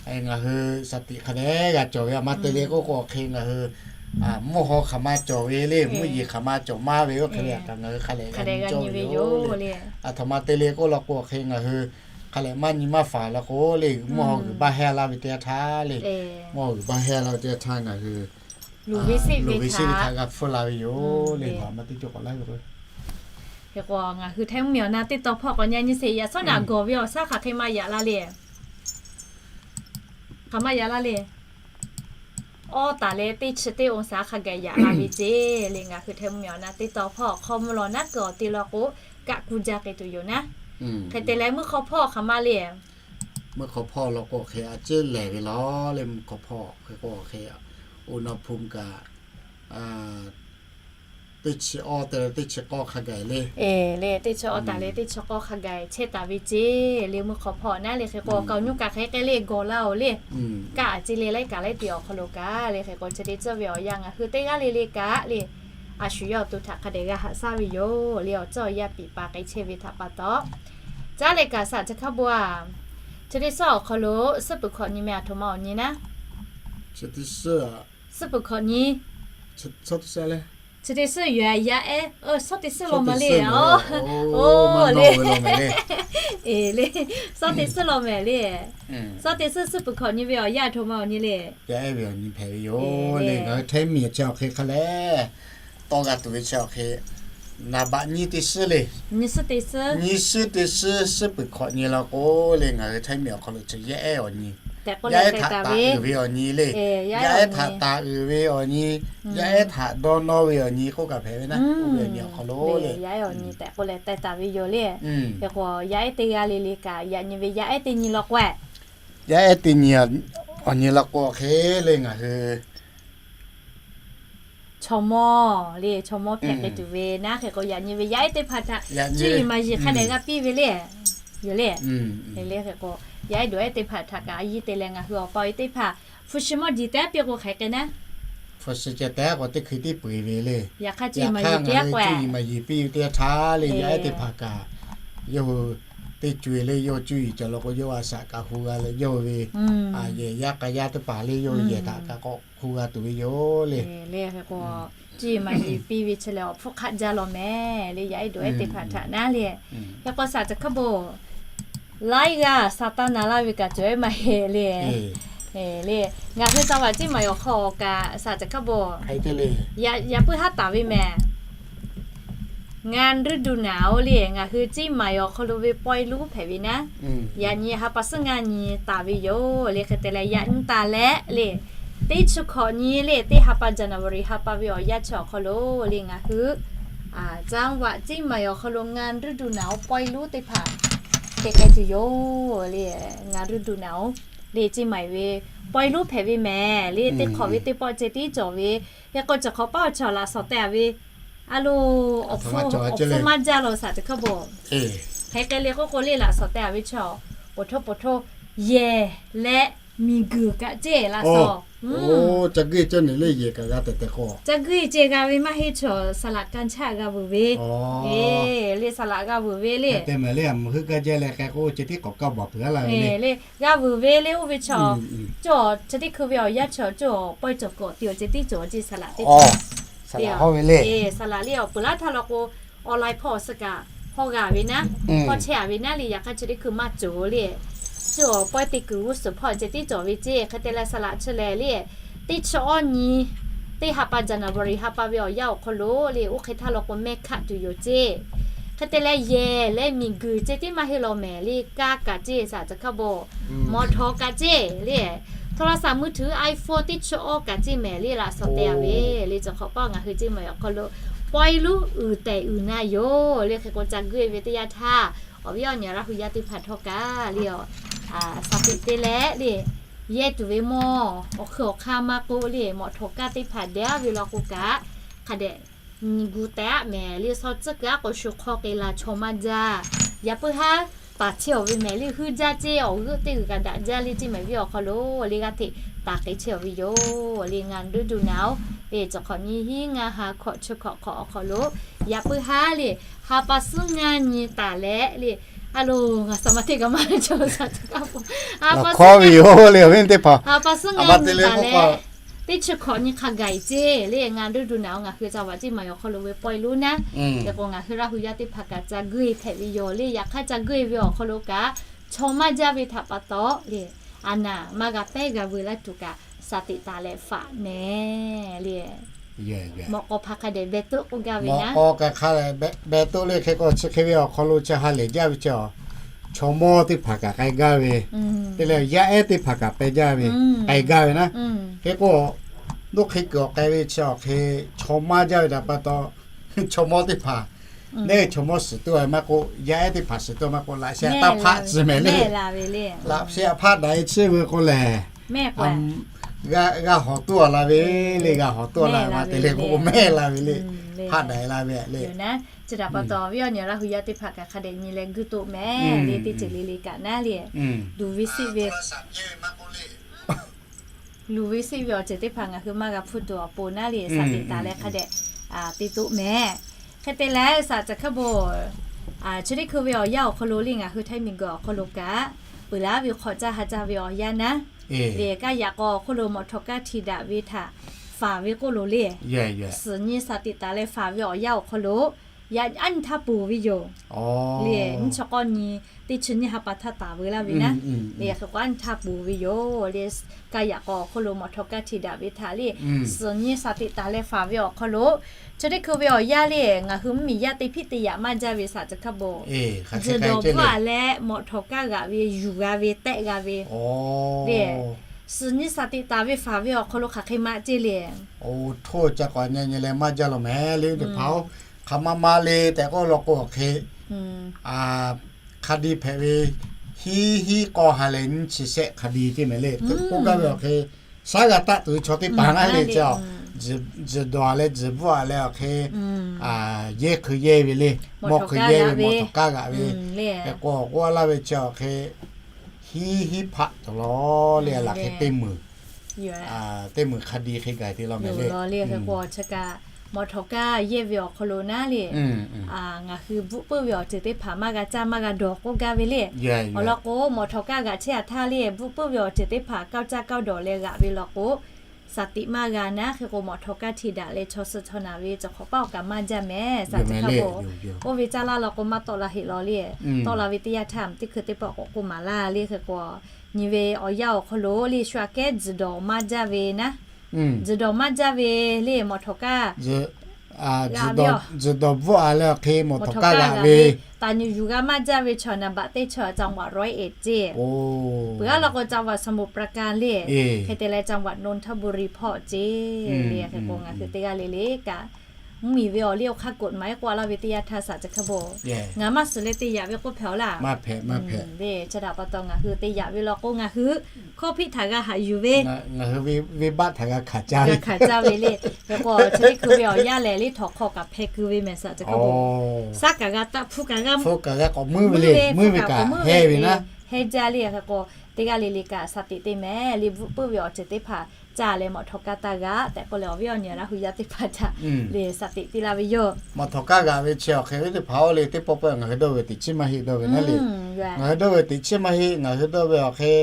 Ngaˬ hui shaˍ tiꞈ hk'a dehꞈ g'a cawˬ ve, a ma te le k'oˆ k'o hk'e ngaˬ hui mvuhˇ haw hk'aˬ ma cawˬ ve le, mvuhˇ yeˬ hk'aˬ ma cawˬ maˇ ve oˇ hk'e ve htaꞈ ngaˬ hui hk'a lehˬ g'a nyi cawˇ ve yoˬ le. A htoꞈ ma te le k'oˆ law k'o hk'e ngaˬ hui hk'a lehˬ maˇ nyi maˇ faˍ law k'o le, mvuhˇ haw g'uiˬ baˇ heh laˇ ve teˇ yanˇ htaˇ le, mvuhˇ haw g'uiˬ baˇ heh laˇ ve teˇ yanˇ htaˇ ngaˬ hui loˍ ve seˆ ve htaꞈ g'a hpfuhˇ la ve yoˬ le. Hk'e k'o ngaˬ hui htaiˇ mvuhˇ miˬ awˬ na teˇ taw hpawˇ k'awꞈ nyi nyi sheˍ. Yaꞈ shawˉ naꞈ gawˬ ve awˬ shaˉ hk'aˬ hk'e maˇ yaꞈ la le. Hk'aˬ maˇ yaꞈ la le. Awˇ taˍ leh teˇ chi teˇ องศา hk'a gaˬ yaꞈ la ve ceˇ le. Ngaˬ hui htaiˇ mvuhˇ miˬ awˬ na teˇ taw hpawˇ hk'aw mvuhˇ law naˉ keu awˬ te law k'o kaꞈ kuˇ jaˇ k'ai tuˬ yoˬ naˉ. Hk'e te leh mvuhˇ hk'aw hpawˇ hk'aˬ ma le. Mvuhˇ hk'aw hpawˇ law k'o hk'e a ciˉ lehˬ ve law le, mvuhˇ hk'aw hpawˇ hk'e k'o hk'e อุณหภูมิ kaꞈ teˇ chi awˇ te leh teˇ chi k'awˇ hk'a gaˬ le. Le teˇ chi awˇ taˍ leh teˇ chi k'awˇ hk'a gaˬ chehˇ taˍ ve ceˇ le. Mvuhˇ hk'aw hpawˇ naˉ le hk'e k'o awˬ kaˍ awˬ nuˇ kaꞈ hk'e k'ai le gawˬ laˇ oˬ le. Kaꞈ a ciˉ le laiˉ kaꞈ laiˉ te awˬ hk'aw lo kaꞈ le hk'e k'o chi teˇ tcuhˇ ve awˬ yanˇ ngaˬ hui teˇ g'aˇ le le kaꞈ le a shu yawˇ awˬ to htaꞈ hk'a dehꞈ g'a haꞈ shaˉ ve yoˬ le. Awˬ tcuhˇ awˬ yaˇ piˍ paˍ k'ai chehˇ ve htaꞈ pa taw, caˉ leh kaꞈ shaˍ chi hk'a beuꞈ a chi teˇ suhˉ awˬ hk'aw lo suhˉ puiˍ hkawꞈ nyi meh a htoꞈ ma awˬ nyi naˉ. Suhˉ puiˍ hkawꞈ nyi. Chi teˇ suhˉ yoˬ a yaˇ ehˉ, suhˉ teˇ suhˉ law ma le. Oˇ le, suhˉ teˇ suhˉ law mehˍ le. Suhˉ teˇ suhˉ suhˉ puiˍ hkawꞈ nyi ve awˬ yaˇ a htoꞈ ma awˬ nyi le. Yaˇ ehˉ ve awˬ nyi hpehꞈ ve yoˬ le. Ngaˬ hui htaiˇ miˬ chi awˬ hk'e hk'a leh tawˇ g'a tuˬ ve chi awˬ hk'e naˍ baꞈ nyi teˇ suhˉ le. Nyi suhˉ teˇ suhˉ suhˉ puiˍ hkawꞈ nyi law k'o le, ngaˬ hui htaiˇ miˬ awˬ hk'aw lo chi yaˇ ehˉ awˬ nyi, yaˇ ehˉ htaꞈ taˍ uiˍ ve awˬ nyi le. Yaˇ ehˉ htaꞈ taˍ uiˍ ve awˬ nyi, yaˇ ehˉ htaꞈ dawˇ nawˇ ve awˬ nyi k'oˆ kaꞈ hpehꞈ ve naˉ. Oˇ ve awˬ nyi awˬ hk'aw lo le, yaˇ ehˉ awˬ nyi tehꞈ k'oˆ leh teh taˍ ve yoˬ le. Hk'e k'o yaˇ ehˉ teˇ g'aˇ le le kaꞈ yaꞈ nyi ve yaˇ ehˉ teˇ nyi law k'o, yaˇ ehˉ teˇ nyi awˬ nyi law k'o hk'e le ngaˬ hui chaw mawˇ le, chaw mawˇ hpehꞈ k'ai tuˬ ve naˉ. Hk'e k'o yaꞈ nyi ve yaˇ ehˉ teˇ hpaˍ htaꞈ cuˇ yiˍ maˍ yiˍ hk'a dehꞈ g'a piˇ ve le. Yoˬ le. Hk'e le hk'e k'o yaˇ ehˉ dawˬ ehˉ teˇ hpaˍ htaꞈ kaꞈ a yiˇ te leh ngaˬ hui awˬ pa awˬ e teˇ hpaˍ hpu shi mawˇ jiˬ tehˉ piˇ k'o hk'aˬ hk'e naˉ. Hpu shi ceh tehˉ k'o teˇ hkui tiˉ peu eˬ ve le. Yaꞈ hk'aˇ cuˇ yiˍ maˍ yiˍ piˇ k'o, cuˇ yiˍ maˍ yiˍ piˇ ve teˇ yanˇ htaˇ le yaˇ ehˉ teˇ hpaˍ kaꞈ yawˇ hui teˇ co e le yawˇ hui cuˇ yiˍ cawˬ law k'o yawˇ hui a shaꞈ kaꞈ hu g'a leh yawˇ hui ve yehˬ yaˇ k'a yaˇ teˇ hpaˍ le yawˇ hui yehˬ htaꞈ kaꞈ k'awꞈ hu g'a tuˬ ve yoˬ le. Le hk'e k'o cuˇ yiˍ maˍ yiˍ piˇ ve chi lehˬ awˬ hpfuhˇ hk'aˆ jaˇ law mehˍ le yaˇ ehˉ dawˬ ehˉ teˇ hpaˍ htaꞈ naˉ le. Hk'e k'o shaˍ chi hk'a beuꞈ laiˉ g'aˇ Saˍtanˍ laˇ ve kaꞈ cawˬ ehˉ maˇ heˆ le. Le ngaˬ hui ca vaꞈ ceˇ maˍ awˬ hk'aw kaꞈ shaˍ chi hk'a beuꞈ yaꞈ puiˉ haˉ taˍ ve mehˍ. Ngaˇ ruˇ duˬ naˍ-oˬ le, ngaˬ hui Ciˇ maiˍ awˬ hk'aw lo ve pawehˇ luˉ hpehꞈ ve naˉ, yaꞈ nyi ha pa suhˉ ngaˇ nyi taˍ ve yoˬ le. Hk'e te leh yaꞈ nyi taˍ leh le, teˇ chi hkawꞈ nyi le, teˇ ha pa January ha pa ve awˬ yanˇ chi awˬ hk'aw lo le, ngaˬ hui จังหวัดเชียงใหม่ awˬ hk'aw lo ngaˇ ruˇ duˬ naˍ-oˬ pawehˇ luˉ teˇ hpaˍ te k'ai tuˬ yoˬ le. Ngaˇ ruˇ duˬ naˍ-oˬ le, Ciˇ maiˍ ve pawehˇ luˉ hpehꞈ ve mehˍ le. Teˇ hk'awꞈ ve teˇ pawˆ ceh tiˉ cawˬ ve, hk'e k'o chi hk'awꞈ paˆ awˬ chaw laꞈ shawˍ teh-a ve a lo, awˬ hpfuhˇ maˇ jaˇ lo shaˍ teˇ hkawˇ bawˬ. Hk'e k'ai le k'oˆ k'o le, laꞈ shawˍ teh-a ve chaw, poˬ htoˇ poˬ htoˇ yehˬ leh miˬ guiˬ kaꞈ ceˇ laꞈ shawˍ. Ca guiˇ ceh g'a ve maˇ heˆ, chaw saˍ laꞈ kanˇ chaˆ g'a veuˬ ve le. Saˍ laꞈ g'a veuˬ ve le. Le g'a veuˬ ve le, oˇ ve chaw, cawˬ chi teˇ hkui ve awˬ yanˇ chaw cawˬ pawehˇ cawˬ kawꞈ te awˬ ceh tiˉ cawˬ ceˇ saˍ laꞈ teˇ hpaˍ. Saˍ laꞈ le awˬ peuˬ laˇ htaˇ law k'o, online hpawˇ suh kaꞈ hawˇ g'a ve naˉ, hawˇ chehˇ-a ve naˉ le. Yaꞈ hk'aˇ chi teˇ hkui maˇ cawˬ le. Cawˬ pawehˇ te kuiˬ g'uˇ suhˍ hpawˇ ceh tiˉ cawˬ ve ceˇ. Hk'e te leh saˍ laꞈ chi lehˬ le, teˇ chi awˇ nyi, teˇ ha pa January ha pa ve awˬ yanˇ awˬ hk'aw lo le, oˇ hk'e htaˇ law k'o mehˆ hkaˆ tuˬ yoˬ ceˇ. Hk'e te leh yehˬ leh miˬ guiˬ ceh tiˉ maˇ heˆ law mehˍ le, kaˇ kaꞈ ceˇ shaˍ teˇ hkawˇ bawˬ, mawˬ htawˍ kaꞈ ceˇ le, โทรศัพท์มือถือ iPhone teˇ chi awˇ kaꞈ ceˇ mehˍ le, laꞈ shawˍ teh-a ve le. Chi hk'awꞈ paˆ ngaˬ hui Ciˇ maiˍ awˬ hk'aw lo pawehˇ luˉ uiˍ tehꞈ uiˍ na yoˬ le. Hk'e k'o ca guiˇ ve teˇ yanˇ htaˇ, awˬ viˉ awˬ nyi Laˇ hu yaˇ teˇ hpaˍ htawˇ kaꞈ le, a, shaˍ tiꞈ te leh le, yehˇ tuˬ ve mawˇ awˬ hk'ui awˬ hk'aˇ maˇ k'oˆ le, mawˬ htawˍ kaˇ teˇ hpaˍ dehꞈ-a ve law k'o kaꞈ, hk'a dehꞈ nyi gu teh-a mehˍ le. Shaw tcuhˉ kuiˬ aˉ k'o shu hk'aw k'ai la chaw maˇ jaˇ. Yaꞈ puiˉ haˉ taˍ chehˇ-a ve mehˍ le, huiˉ jaˇ ceˇ, awˬ g'euˆ teˇ g'uiˬ kaꞈ daꞈ jaˇ le, Ciˇ maiˍ viˇ awˬ hk'aw lo le g'aˇ hteꞈ taˍ k'ai chehˇ-a ve yoˬ le. Ngaˬ duˇ duˬ naˍ-oˬ le, cawˬ hk'awꞈ nyi hiˉ ngaˇ ha hkawꞈ chi hkawꞈ hk'awꞈ awˬ hk'aw lo, yaꞈ puiˉ haˉ le, ha pa suhˉ ngaˇ nyi taˍ leh le, a lo, ngaˬ saˍ ma teˇ kaꞈ maˇ cawˬ shaˍ teˇ kaꞈ, ha pa suhˉ ngaˇ nyi taˍ leh, teˇ chi hkawꞈ nyi hk'a gaˬ-e ceˇ le. Ngaˬ duˇ duˬ naˍ-oˬ, ngaˬ hui ca vaꞈ Ciˇ maiˍ awˬ hk'aw lo ve pawehˇ luˉ naˉ, hk'e k'o ngaˬ hui Laˇ hu yaˇ teˇ hpaˍ kaꞈ ca guiˇ hpehꞈ ve yoˬ le. Yaꞈ hk'aˇ ca guiˇ ve awˬ hk'aw lo kaꞈ, chaw maˇ jaˇ ve htaꞈ pa taw le, a naˍ maˇ g'a pehˉ g'a veuˬ laˇ tuˬ kaꞈ, shaˍ tiꞈ taˍ leh faꞈ mehˍ le. Mawꞈ k'aw hk'a dehꞈ beh toˆ k'oˆ gaˇ ve naˉ, beh toˆ le. Hk'e k'o chi hk'e ve awˬ hk'aw lo chi ha lehˬ jaˇ ve chi, chaw mawˇ teˇ hpaˍ kaꞈ k'ai gaˇ ve, te leh yaˇ ehˉ teˇ hpaˍ kaꞈ pehˇ jaˇ ve, k'ai gaˇ ve naˉ. Hk'e k'o dawˇ hk'e kuiˬ awˬ k'ai ve chi awˬ hk'e, chaw maˇ jaˇ ve htaꞈ pa taw, chaw mawˇ teˇ hpaˍ, neˇ chaw mawˇ shiˍ tuˬ ve maˇ k'oˆ, yaˇ ehˉ teˇ hpaˍ shiˍ tuˬ maˇ k'oˆ, laꞈ sheh taˇ hpaˆ tcuh mehˍ le. Laꞈ sheh hpaˆ daꞈ-e tcuh ve k'o lehˬ, g'a hawˬ tuˬ la ve le, g'a hawˬ tuˬ la ve ma te le k'o mehˆ la ve le, hpaˆ daꞈ-e la ve le. Chi htaꞈ pa taw, viˉ awˬ nyi Laˇ hu yaˇ teˇ hpaˍ kaꞈ hk'a dehꞈ nyi leh guiˇ toˆ mehˍ le, teˇ ceuˬ le le kaꞈ naˉ le, luˬ ve siˆ ve luˬ ve siˆ ve awˬ ceuˬ teˇ hpaˍ ngaˬ hui maˇ g'a hpuˇ tuˬ awˬ pon naˉ le, shaˍ tiꞈ taˍ leh hk'a dehꞈ te toˆ mehˍ. Hk'e te leh shaˍ tcuh hkawˇ bawˬ, chi teˇ hkui ve awˬ yanˇ awˬ hk'aw lo le, ngaˬ hui Htaiˇ miˬguiˬ awˬ hk'aw lo kaꞈ, peuˬ laˉ ve hk'awꞈ caˇ ha caˇ ve awˬ yanˇ naˉ le, kaˇ yaꞈ k'aw awˬ hk'aw lo mawˬ htawˍ kaˇ htiꞈ daꞈ ve htaꞈ faˍ ve k'oˆ lo le, suhˍ nyi shaˍ tiꞈ taˍ leh faˍ ve awˬ yanˇ awˬ hk'aw lo, yaꞈ aˉ nyi htaˇ ponˬ ve yoˬ le. Nyiˇ chi k'awˇ nyi, teˇ chi nyiˇ ha pa htaˇ taˍ veu laˇ ve naˉ le, hk'e k'o aˉ nyi htaˇ ponˬ ve yoˬ le. Kaˇ yaꞈ k'aw awˬ hk'aw lo mawˬ htawˍ kaˇ htiꞈ daꞈ ve htaꞈ le, suhˍ nyi shaˍ tiꞈ taˍ leh faˍ ve awˬ hk'aw lo, chi teˇ hkui ve awˬ yanˇ le, ngaˬ hui mvuhˇmiˬ yaˇ teˇ hpiˆ teˇ yaꞈ maˇ jaˇ ve shaˍ tcuh hkawˇ bawˬ, tzuhˬ dawˬ bvuhˆ-a leh mawˬ htawˍ kaˇ g'aꞈ ve yuˬ g'a ve tehˆ g'a ve le, suhˍ nyi shaˍ tiꞈ taˍ ve faˍ ve awˬ hk'aw lo hk'aˬ hk'e maˇ ceˇ le. Oˇ htoˇ ca k'awꞈ nyi nyi leh maˇ jaˇ law mehˍ le, teˇ hpaˍ-oˬ. Hk'aˬ ma ma le tehꞈ k'oˆ law k'o awˬ hk'e, hk'a diˇ hpehꞈ ve, hiˉ hiˉ k'aw ha lehˬ nyiˇ chi shehˆ hk'a diˇ teˇ mehˍ le. K'oˆ gaˇ ve awˬ hk'e, shaˉ g'a taˆ tuˬ ve chaw teˇ hpaˍ naˉ le, tzuhˬ dawˬ-a leh tzuhˬ bvuhˆ-a leh awˬ hk'e, yehˇ hkui yehˇ ve le, mawˬ hkui yehˇ ve, mawˬ htawˍ kaˇ g'aꞈ ve, k'o k'oˆ laˇ ve chi awˬ hk'e, hiˉ hiˉ hpaˆ cawˬ law le, laꞈ hk'e teˇ meunˍ teˇ meunˍ hk'a diˇ hk'e gaˬ te law mehˍ le. Law le, hk'e k'o chi kaꞈ mawˬ htawˍ kaˇ yehˇ ve awˬ hk'aw lo naˉ le, ngaˬ hui bvuhˆ puiˉ ve awˬ ceuˬ teˇ hpaˍ maˇ g'a caˇ maˇ g'a dawˬ k'oˆ gaˇ ve le. Awˬ lawn k'o, mawˬ htawˍ kaˇ g'aꞈ chehˇ-a htaˇ le, bvuhˆ puiˉ ve awˬ ceuˬ teˇ hpaˍ kawˇ caˇ kawˇ dawˬ leh g'aꞈ ve law k'o, shaˍ tiꞈ maˇ g'a naˉ. Hk'e k'o mawˬ htawˍ kaˇ htiꞈ daꞈ leh chaw suh chaw naˬ ve cawˬ hk'awꞈ paˆ awˬ kaꞈ maˇ jaˇ mehˍ shaˍ tcuh hkawˇ k'o, oˇ ve caˇ laˇ law k'o maˇ tawˆ la heˆ law le. Tawˆ la ve teˇ yanˇ htaˇ teˇ hkui teˇ pawˆ k'awꞈ k'oˆ maˍ laˇ le. Hk'e k'o, nyi ve awˬ yanˇ awˬ hk'aw lo le, shu aꞈ kehˉ tzuhˬ dawˬ maˇ jaˇ ve naˉ, tzuhˬ dawˬ maˇ jaˇ ve le, mawˬ htawˍ kaˇ Tzuhˬ dawˬ bvuhˆ a leh awˬ hk'e mawˬ htawꞈ kaˇ g'aꞈ ve, taˍ nyuˬ yuˬ g'a maˇ jaˇ ve chaw naˍ baꞈ teˇ chaw จังหวัดร้อยเอ็ด ceˇ. Peuˬ g'aˇ law k'o จังหวัดสมุทรปราการ le. Hk'e te leh จังหวัดนนทบุรี hpawˇ ceˇ le. Hk'e k'o ngaˬ hui teˇ g'aˇ le le kaꞈ mvuhˇmiˬ ve awˬ liˇ awˬ hk'aˇ กฎหมาย k'oˆ a laˇ ve teˇ yanˇ htaˇ saˍ chi hk'e bo, ngaˬ maˇ suhˍ leh te yaꞈ ve k'oˆ hpehꞈ-oˬ laˇ. Chi htaꞈ pa taw ngaˬ hui te yaꞈ ve law k'o ngaˬ hui hkawˇ hpiˆ htaꞈ g'a haꞈ yuˬ ve, venˇbaˆ htaꞈ g'a hkanˍ caˇ ve. Hk'e k'o chi teˇ hkui ve awˬ yanˇ lehˬ le htawnˍ hk'aw kaꞈ hpeh keu ve mehˬ saˍ chi hk'e bo, saˉ kaꞈ g'a taˆ, hpu kaꞈ g'a, hpu kaꞈ g'a k'awꞈ meuˇ ve le, meuˇ ve kaꞈ heh ve naˉ, heh jaˇ le. Hk'e k'o teˇ g'aˇ le le kaꞈ สติ te mehˍ le, bvuhˆ puiˉ ve awˬ ceuˬ teˇ hpaˍ caˇ leh mawˬ htawꞈ kaˇ taˇ g'aꞈ tehꞈ k'oˆ leh awˬ viˉ awˬ nyi Laˇ hu yaˇ teˇ hpaˍ htaꞈ le สติ piˇ laˇ ve yoˬ. Mawˬ htawꞈ kaˇ g'aꞈ ve chi awˬ hk'e ve teˇ hpaˍ oˇ le teˇ pawˆ pawˆ ngaˬ hui dawˇ ve teꞈ chiˉ maˇ heˆ dawˇ ve naˉ le. Ngaˬ hui dawˇ ve teꞈ chiˉ maˇ heˆ, ngaˬ hui dawˇ ve awˬ hk'e,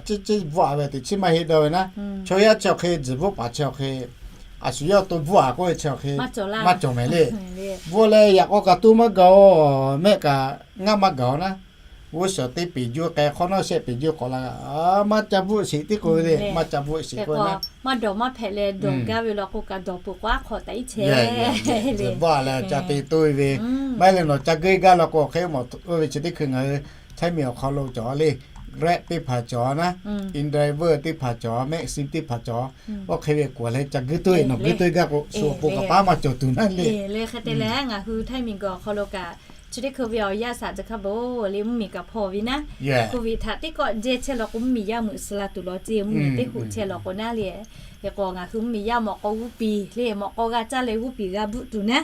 ciˉ ciˉ bvuhˆ a ve teꞈ chiˉ maˇ heˆ dawˇ ve naˉ. Chaw yaˇ chi awˬ hk'e tzuhˬ bvuhˆ paˍ chi awˬ hk'e, a shu yawˇ to bvuhˆ a k'oˆ ve chi awˬ hk'e maˇ cawˬ mehˍ le. Bvuhˆ leh yaꞈ k'aw kaꞈ to maˇ gaˬ-oˬ, mehˆ kaꞈ ngaˆ maˇ gaˬ-oˬ naˉ. G'uˇ suhˍ teˇ peˍ juˇ k'ai hk'awˇ nawˉ shehˆ peˍ juˇ k'awꞈ la, maˇ ca bvuhˆ sheˍ tiˉ k'oˆ ve le, maˇ ca bvuhˆ sheˍ k'oˆ ve naˉ. Maˇ dawˬ maˇ hpehꞈ leh dawˬ gaˇ ve law k'o kaꞈ dawˬ peuˬ k'o aˉ hk'aw taꞈ iˉ chehˇ le. Bvuhˆ a leh ca te toˇ ve, maˇ heˆ leh nawˬ ca geuˆ gaˇ law k'o awˬ hk'e mawˬ oˇ ve chi teˇ hkui ngaˬ hui Htaiˇ miˬ awˬ hk'aw lo cawˬ le, Grab teˇ hpaˍ cawˬ naˉ, InDriver teˇ hpaˍ cawˬ, Maxim teˇ hpaˍ cawˬ. Oˇ hk'e ve k'oˆ leh ca geuˆ toˇ ve, nawˬ geuˆ toˇ gaˇ k'o shu awˬ pon kaꞈ paˉ maˇ cawˬ tuˬ naˉ le. Hk'e te leh ngaˬ hui Htaiˇ miˬ guiˬ awˬ hk'aw lo kaꞈ chi teˇ hkui ve awˬ yanˇ saˍ chi hk'a bo le mvuhˇmiˬ kaꞈ hpaw ve naˉ. Covid htaꞈ teˇ kawˆ jehˇ chehˇ law k'o mvuhˇmiˬ yaˇ meuꞈ suh la tuˬ law ceˇ, mvuhˇmiˬ teˇ hoꞈ chehˇ law k'o naˉ le. Hk'e k'o ngaˬ hui mvuhˇmiˬ yaˇ mawꞈ k'aw g'uˇ piˍ le, mawꞈ k'aw g'a caˇ leh g'uˇ piˍ g'a bvuhˆ tuˬ naˉ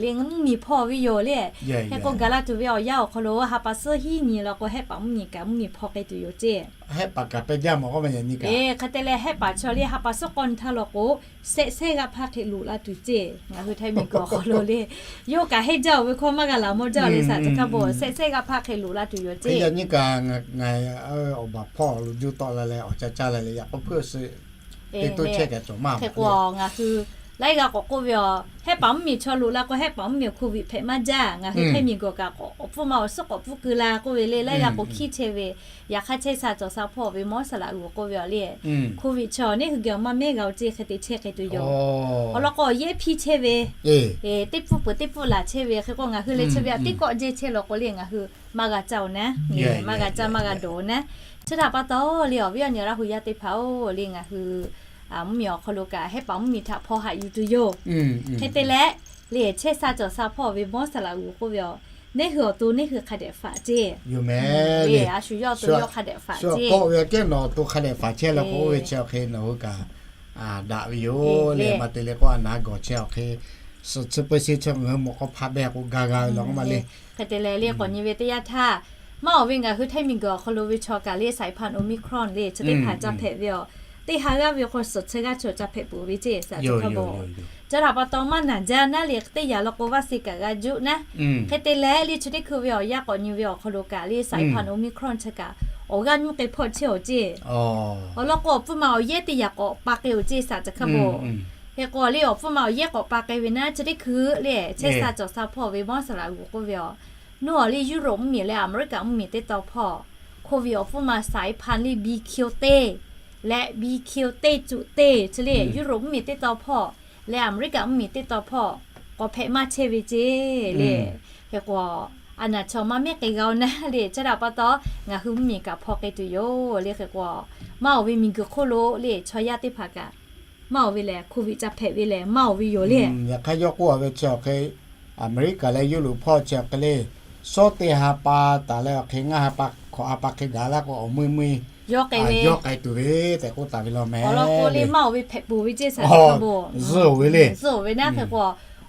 le, mvuhˇmiˬ hpaw ve yoˬ le. Hk'e k'o gaˬ la tuˬ ve awˬ yanˇ awˬ hk'aw lo ha pa suhˉ hiˉ nyi law k'o hehˆ paˍ mvuhˇmiˬ kaꞈ mvuhˇmiˬ hpaw k'ai tuˬ yoˬ ceˇ. Hehˆ paˍ kaꞈ pehˇ jaˇ mawˬ k'oˆ ma yaꞈ nyi kaꞈ. Hk'e te leh hehˆ paˍ chaw le ha pa suhˉ k'awˇ nyi htaˇ law k'o, shehˆ shehˆ g'aˇ hpaˇ hk'e loꞈ la tuˬ ceˇ. Ngaˬ hui Htaiˇ miˬ guiˬ awˬ hk'aw lo le, yawˇ kaꞈ heˆ jaˇ-oˬ ve hkawˇ maˇ g'a laˬ mawˇ jaˇ le saˍ chi hk'a bo, shehˆ shehˆ g'aˇ hpaˇ hk'e loꞈ la tuˬ yoˬ ceˇ. Yaꞈ nyi kaꞈ ngaˬ awˬ baˬ hpawˇ lo juˇ tawˆ la leh awˬ ca caˇ la leh yaꞈ k'aw hpuiˇ suh te toˇ chehˇ kaꞈ cawˬ maˇ. Hk'e k'o ngaˬ hui laiˉ g'aˇ k'awꞈ k'oˆ ve yoˬ, hehˆ paˍ mvuhˇmiˬ chaw loꞈ la k'o hehˆ paˍ mvuhˇmiˬ Covid hpehꞈ maˇ jaˇ. Ngaˬ hui Htaiˇ miˬ guiˬ kaꞈ k'awꞈ awˬ pfuhˇ ma awˬ suhˉ k'awꞈ pfuhˇ keu la k'oˆ ve le, laiˉ g'aˇ k'o hkiˇ chehˇ ve, yaꞈ hk'aˇ chehˇ sha cawˬ sha hpawˇ ve mawˇ saˍ laꞈ g'uˬ k'oˆ ve yoˬ le. Covid chaw neˇ hui geh maˇ mehˉ g'a-oˬ ceˇ, hk'e te chehˇ k'ai tuˬ yoˬ. Awˬ lawn k'o awˬ yehˉ hpiˇ chehˇ ve, teˇ pfuhˇ peuˬ teˇ pfuhˇ laˬ chehˇ ve. Hk'e k'o ngaˬ hui leh chi ve aꞈ teˇ kawˆ jehˇ chehˇ law k'o le ngaˬ hui maˇ g'a caˇ-oˬ naˉ, maˇ g'a caˇ maˇ g'a dawˬ-oˬ naˉ. Chi htaꞈ pa taw le awˬ viˉ awˬ nyi Laˇ hu yaˇ teˇ hpaˍ-oˬ le, ngaˬ hui mvuhˇmiˬ awˬ hk'aw lo kaꞈ hehˆ paˍ mvuhˇmiˬ htaꞈ hpaw haꞈ yuˬ tuˬ yoˬ. Hk'e te leh le chehˇ sha cawˬ sha hpawˇ ve mawˇ saˍ laꞈ g'uˬ k'oˆ ve yoˬ, neˇ hui awˬ to neˇ hui hk'a dehꞈ faꞈ ceˇ. Yoˬ mehˍ le, a shu yawˇ awˬ to yawˇ hk'a dehꞈ faꞈ ceˇ. Kawˆ ve aꞈ kehˉ nawˬ awˬ to hk'a dehꞈ faꞈ chehˇ law k'o oˇ ve chi awˬ hk'e nawˬ hui kaꞈ daꞈ ve yoˬ le. Maˇ te leh k'o a naˍ gawˬ chehˇ awˬ hk'e suhˍ chi peu sheˍ chi ngaˬ hui mawꞈ k'aw hpaꞈ beh k'o ga g'a ve law k'oˆ ma le. Hk'e te leh le k'awꞈ nyi ve teˇ yanˇ htaˇ, maˇ awˬ ve ngaˬ hui Htaiˇ miˬ guiˬ awˬ hk'aw lo ve chaw kaꞈ le สายพันธุ์โอมิครอน le chi teˇ hpaˍ ca hpehꞈ ve yoˬ. Teˇ ha g'aˇ ve k'o suhˍ chi g'aˇ chaw ca hpehꞈ peuˬ ve ceˇ saˍ chi hk'a bo. Chi htaꞈ pa taw maˇ naˬ jaˇ naˉ le, teˇ yanˇ law k'o vaccine kaꞈ g'a juˆ naˉ. Hk'e te leh le chi teˇ hkui ve awˬ yanˇ k'awꞈ nyi ve awˬ hk'aw lo kaꞈ le สายพันธุ์โอมิครอน chi kaꞈ awˬ g'aˇ nuˇ k'e hpawˇ chehˇ-oˬ ceˇ. Awˬ lawn k'o awˬ pfuhˇ ma awˬ yehˉ teˇ yaꞈ k'awꞈ pa k'ai-oˬ ceˇ saˍ chi hk'a bo. Hk'e k'o le awˬ pfuhˇ ma awˬ yehˉ k'awꞈ pa k'ai ve naˉ chi teˇ hkui le chehˇ sha cawˬ sha hpawˇ ve mawˇ saˍ laꞈ g'uˬ k'oˆ ve yoˬ. Nawˬ le Europe mvuhˇmiˬ leh America mvuhˇmiˬ teˇ taw hpawˇ Covid awˬ pfuhˇ ma สายพันธุ์ le บี คิว teˇ leh บี คิว teˇ cuꞈ teˇ chi le Europe mvuhˇmiˬ teˇ taw hpawˇ leh America mvuhˇmiˬ teˇ taw hpawˇ k'awꞈ hpehꞈ maˇ chehˇ ve ceˇ le. Hk'e k'o a naˬ chaw maˇ mehˉ k'ai g'a-oˬ naˉ le, chi htaꞈ pa taw ngaˬ hui mvuhˇmiˬ kaꞈ hpaw k'ai tuˬ yoˬ le. Hk'e k'o maˇ awˬ ve miˬ guiˬ hk'oˆ lo le chaw yaˇ teˇ hpaˍ kaꞈ maˇ awˬ ve lehˬ Covid ca hpehꞈ ve lehˬ maˇ awˬ ve yoˬ le. Yaꞈ hk'aˇ yawˇ k'oˆ a ve chi awˬ hk'e America leh Europe hpawˇ chi awˬ hk'e le, shawˉ teˇ ha pa taˍ leh awˬ hk'e ngaˇ ha pa hkawꞈ ha pa hk'e gaˬ laˇ k'o awˬ mui mui yawˇ k'ai tuˬ ve tehꞈ k'oˆ taˍ ve law mehˍ. Awˬ lawn k'o le maˇ awˬ ve hpehꞈ peuˬ ve ceˇ saˍ chi hk'a bo zuhˆ-oˬ ve le. Zuhˆ-oˬ ve naˉ. Hk'e k'o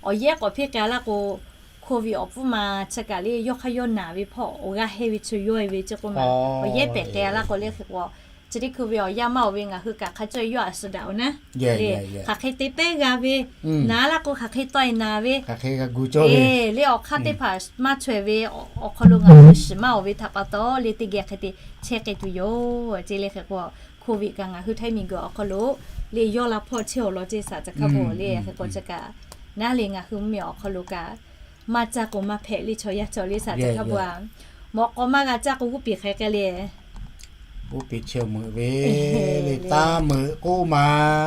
awˬ yehˉ k'awꞈ hpiˇ k'ai laˇ k'o Covid awˬ pfuhˇ ma chi kaꞈ le yawˇ hk'aˇ yawˇ naˬ ve hpawˇ awˬ g'aˇ hehˇ ve chi yawˇ-e ve ceˇ k'oˆ ma. Awˬ yehˉ pehˬ k'ai laˇ k'o le hk'e k'o chi teˇ hkui ve awˬ yanˇ maˇ awˬ ve ngaˬ hui kaꞈ hk'a cawˇ yawˇ aꞈ suh daꞈ-oˬ naˉ. Hk'aˬ hk'e te pehˉ g'a ve, naˬ laˇ k'o hk'aˬ hk'e tawˆ-e naˬ ve, le awˬ hk'aˇ teˇ hpaˍ maˇ chaweh ve awˬ hk'aw lo ngaˬ hui shiˍ maˇ awˬ ve htaꞈ pa taw le teˇ geh hk'e te chehˇ k'ai tuˬ yoˬ ceˇ le. Hk'e k'o Covid kaꞈ ngaˬ hui Htaiˇ miˬ guiˬ awˬ hk'aw lo le yawˇ la hpawˇ chehˇ-oˬ law ceˇ saˍ chi hk'a bo le. Hk'e k'o chi kaꞈ naˉ le ngaˬ hui mvuhˇmiˬ awˬ hk'aw lo kaꞈ maˇ caˇ k'o maˇ hpehꞈ le chaw yaˇ cawˬ le saˍ chi hk'a bo a. Mawꞈ k'aw maˇ g'a caˇ k'o g'uˇ piˍ hk'e k'ai le. G'uˇ piˍ chehˇ meuꞈ ve le, taˇ meuꞈ k'oˆ ma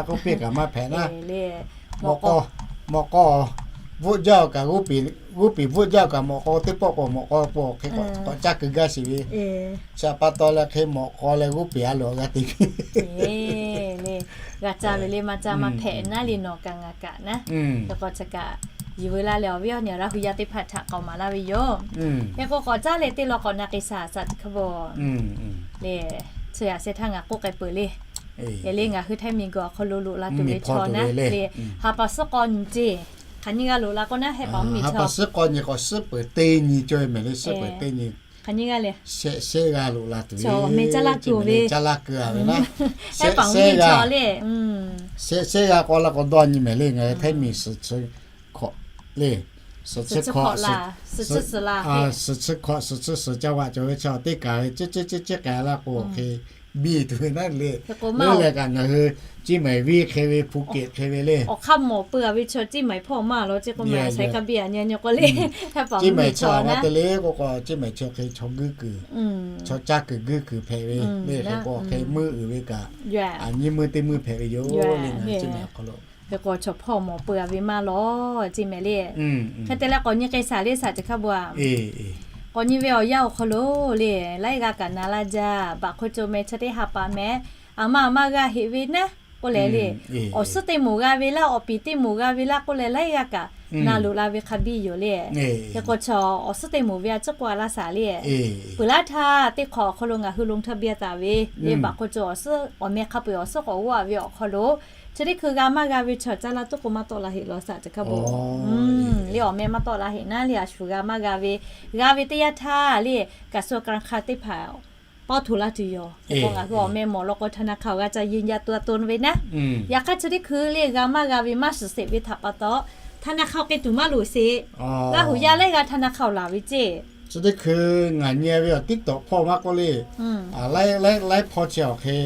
k'oˆ piˇ kaꞈ maˇ hpehꞈ naˉ le. Mawꞈ k'aw, mawꞈ k'aw, bvuhˆ jaˇ-oˬ kaꞈ, g'oˇ peˬ bvuhˆ jaˇ-oˬ kaꞈ mawꞈ k'aw teˇ pawˆ k'o mawꞈ k'aw k'o hk'e k'awꞈ caˇ keu gaˇ sheˍ ve. Chi htaꞈ pa taw leh hk'e mawꞈ k'aw leh g'oˇ peˬ a loꞈ g'a te ve le. G'a caˇ ve le maˇ caˇ maˇ hpehꞈ naˉ le nawˬ kaꞈ ngaˬ kaꞈ naˉ. Hk'e k'o chi kaꞈ, yuˬ veu laˇ leh awˬ viˉ awˬ nyi Laˇ hu yaˇ teˇ hpaˍ htaꞈ k'aoˍ maˍ laˇ ve yoˬ. Hk'e k'o k'awꞈ caˇ leh teˇ law k'awꞈ na k'ai shaˍ shaˍ chi hk'a bvuhˬ le. Chi yaꞈ sheh htaˇ ngaˬ k'oˆ k'ai peuˬ le. Yaꞈ le ngaˬ hui htaiˇ miˬguiˬ awˬ hk'aw lo loꞈ la tuˬ ve chaw naˉ le, ha pa suhˉ k'aw nyi ceˇ, hk'aˬ nyiˇ g'aˇ loꞈ la k'o naˉ heh paˍ mvuhˇ miˬ chaw, suhˉ k'aw nyi k'awꞈ suhˉ peuˬ teˇ nyi cawˇ ve mehˍ le, suhˉ peuˬ teˇ nyi, hk'aˬ nyiˇ g'aˇ le, shehˆ shehˆ g'aˇ loꞈ la tuˬ ve, caˇ laˇ keu a ve naˉ, heh paˍ mvuhˇ miˬ chaw le, shehˆ shehˆ g'aˇ k'aw la k'awꞈ dawˇ nyi mehˍ le. Ngaˬ hui htaiˇ miˬ suhˍ chi hkawꞈ le, suhˍ chi hkawꞈ, suhˍ chi hkawꞈ suhˍ chi suhˍ caˇ vaꞈ cawˬ ve chaw teˇ kaˬ ve ceˇ ceˇ ceˇ ceˇ k'ai laˇ k'o hk'e biˇ tuˬ ve naˉ le. Leuˉ leh kaꞈ ngaˬ hui Ciˇ mehˍ viˇ hk'e ve, Phuˍ kehˍ hk'e ve le, awˬ hk'aˇ mawˬ peu a ve chaw Ciˇ mehˍ hpawˇ maˇ law ceˇ k'oˆ ma, saiˍ kaˇ biˇ a nyi nyi k'o le, heh paˍ mvuhˇ miˬ chaw naˉ te le k'o k'o, Ciˇ mehˍ chaw hk'e chaw guiˇ kuiˬ, chaw caˇ kuiˬ guiˇ kuiˬ hpehꞈ ve le. Hk'e k'o hk'e meuˇ uiˍ ve kaꞈ, a nyi meuˇ teˇ meuˇ hpehꞈ ve yoˬ le. Ngaˬ hui Ciˇ mehˍ awˬ hk'aw lo hk'e k'o chaw hpawˇ mawˬ peu a ve maˇ law, Ciˇ mehˍ le. Hk'e te leh k'awꞈ nyi k'ai shaˍ le shaˍ chi hk'a bvuhˬ a. K'awꞈ nyi ve awˬ yanˇ awˬ hk'aw lo le, laiˉ g'aˇ kaꞈ na laˇ jaˇ. Baꞈ hk'oˆ co meh chi teˇ ha pa meh, a ma a ma g'a heꞈ ve naˉ k'oˆ leh le, awˬ suhˉ teˇ moˍ g'a ve laˇ, awˬ piˍ teˇ moˍ g'a ve laˇ k'oˆ leh laiˉ g'aˇ kaꞈ na loꞈ la ve hk'a biˇ yoˬ le. Hk'e k'o chaw awˬ suhˉ teˇ moˍ ve a ciˉ k'oˆ a laˇ shaˍ le, peuˬ laˇ htaˇ teˇ hk'awꞈ awˬ hk'aw lo ngaˬ hui loˍ htaˇ biˇ a taˍ ve le. Baꞈ hk'oˆ co awˬ suhˉ awˬ meh hk'a peu-eˬ awˬ suhˉ k'awꞈ g'oˇ a ve awˬ hk'aw lo, chi teˇ hkui g'a maˇ g'a ve chaw caˇ laˇ tuˉ k'o maˇ tawˆ la heꞈ law shaˍ chi hk'a bvuhˬ le. Awˬ meh maˇ tawˆ la heꞈ naˉ le, a shu g'a maˇ g'a ve, g'a ve teˇ yanˇ htaˇ le, kaꞈ suh k'aˍ hk'a teˇ hpaˍ pawˇ htoꞈ laˇ tuˬ yoˬ. K'o ngaˬ hui awˬ meh mawˬ law k'o ธนาคาร g'a ca yehˇ yaˇ to a to ve naˉ, yaꞈ hk'aˇ chi teˇ hkui le g'a maˇ g'a ve maˇ shiˍ sheˍ ve htaꞈ pa taw, ธนาคาร k'ai tuˬ maˇ loˍ sheˍ. Laˇ huˍ yaˇ laiˉ g'aˇ ธนาคาร laˬ ve ceˇ. Chi teˇ hkui ngaˬ nyi ve awˬ TikTok hpawˇ maˇ k'oˆ le, laiˉ hpawˇ chi awˬ hk'e,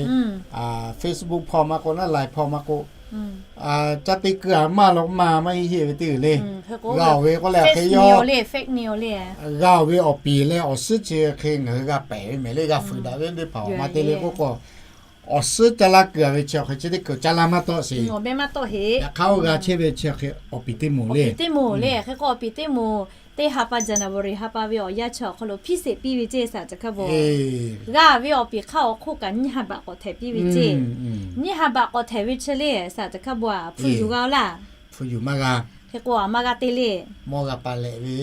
Facebook hpawˇ maˇ k'oˆ naˉ, Line hpawˇ maˇ k'oˆ, ca te keu a maˇ law maˇ maˇ heˆ heˆ ve teˇ g'uiˬ le. G'a oˬ ve k'oˆ leh hk'e yawˇ g'a oˬ ve awˬ piˍ leh awˬ suhˉ chi hk'e ngaˬ hui g'a pehˍ ve mehˍ le, g'a fuiˍ daꞈ ve teˇ hpaˍ maˇ te le k'oˆ k'o, awˬ suhˉ caˇ laˇ keu a ve chi awˬ hk'e chi teˇ hkui caˇ laˇ maˇ tawˆ sheˍ. Yaꞈ hk'aˇ oˇ g'a chehˇ ve chi awˬ hk'e awˬ piˍ teˇ moˍ le. Awˬ piˍ teˇ moˍ le, hk'e k'o awˬ piˍ teˇ moˍ, teˇ ha pa January ha pa ve awˬ yanˇ chi awˬ hk'aw lo hpiˇ sheˍ piˇ ve ceˇ shaˍ chi hk'a bvuhˬ. G'a ve awˬ piˍ hk'aˇ awˬ hk'oˆ kaꞈ nyiˇ ha baꞈ k'awꞈ htehˍ piˇ ve ceˇ. Nyiˇ ha baꞈ k'awꞈ htehˍ ve chi le shaˍ chi hk'a bvuhˬ a, hpu yuˬ g'a laˇ. Hpu yuˬ maˇ g'a. Hk'e k'o a maˇ g'a te le. Mawˇ g'a pa leh ve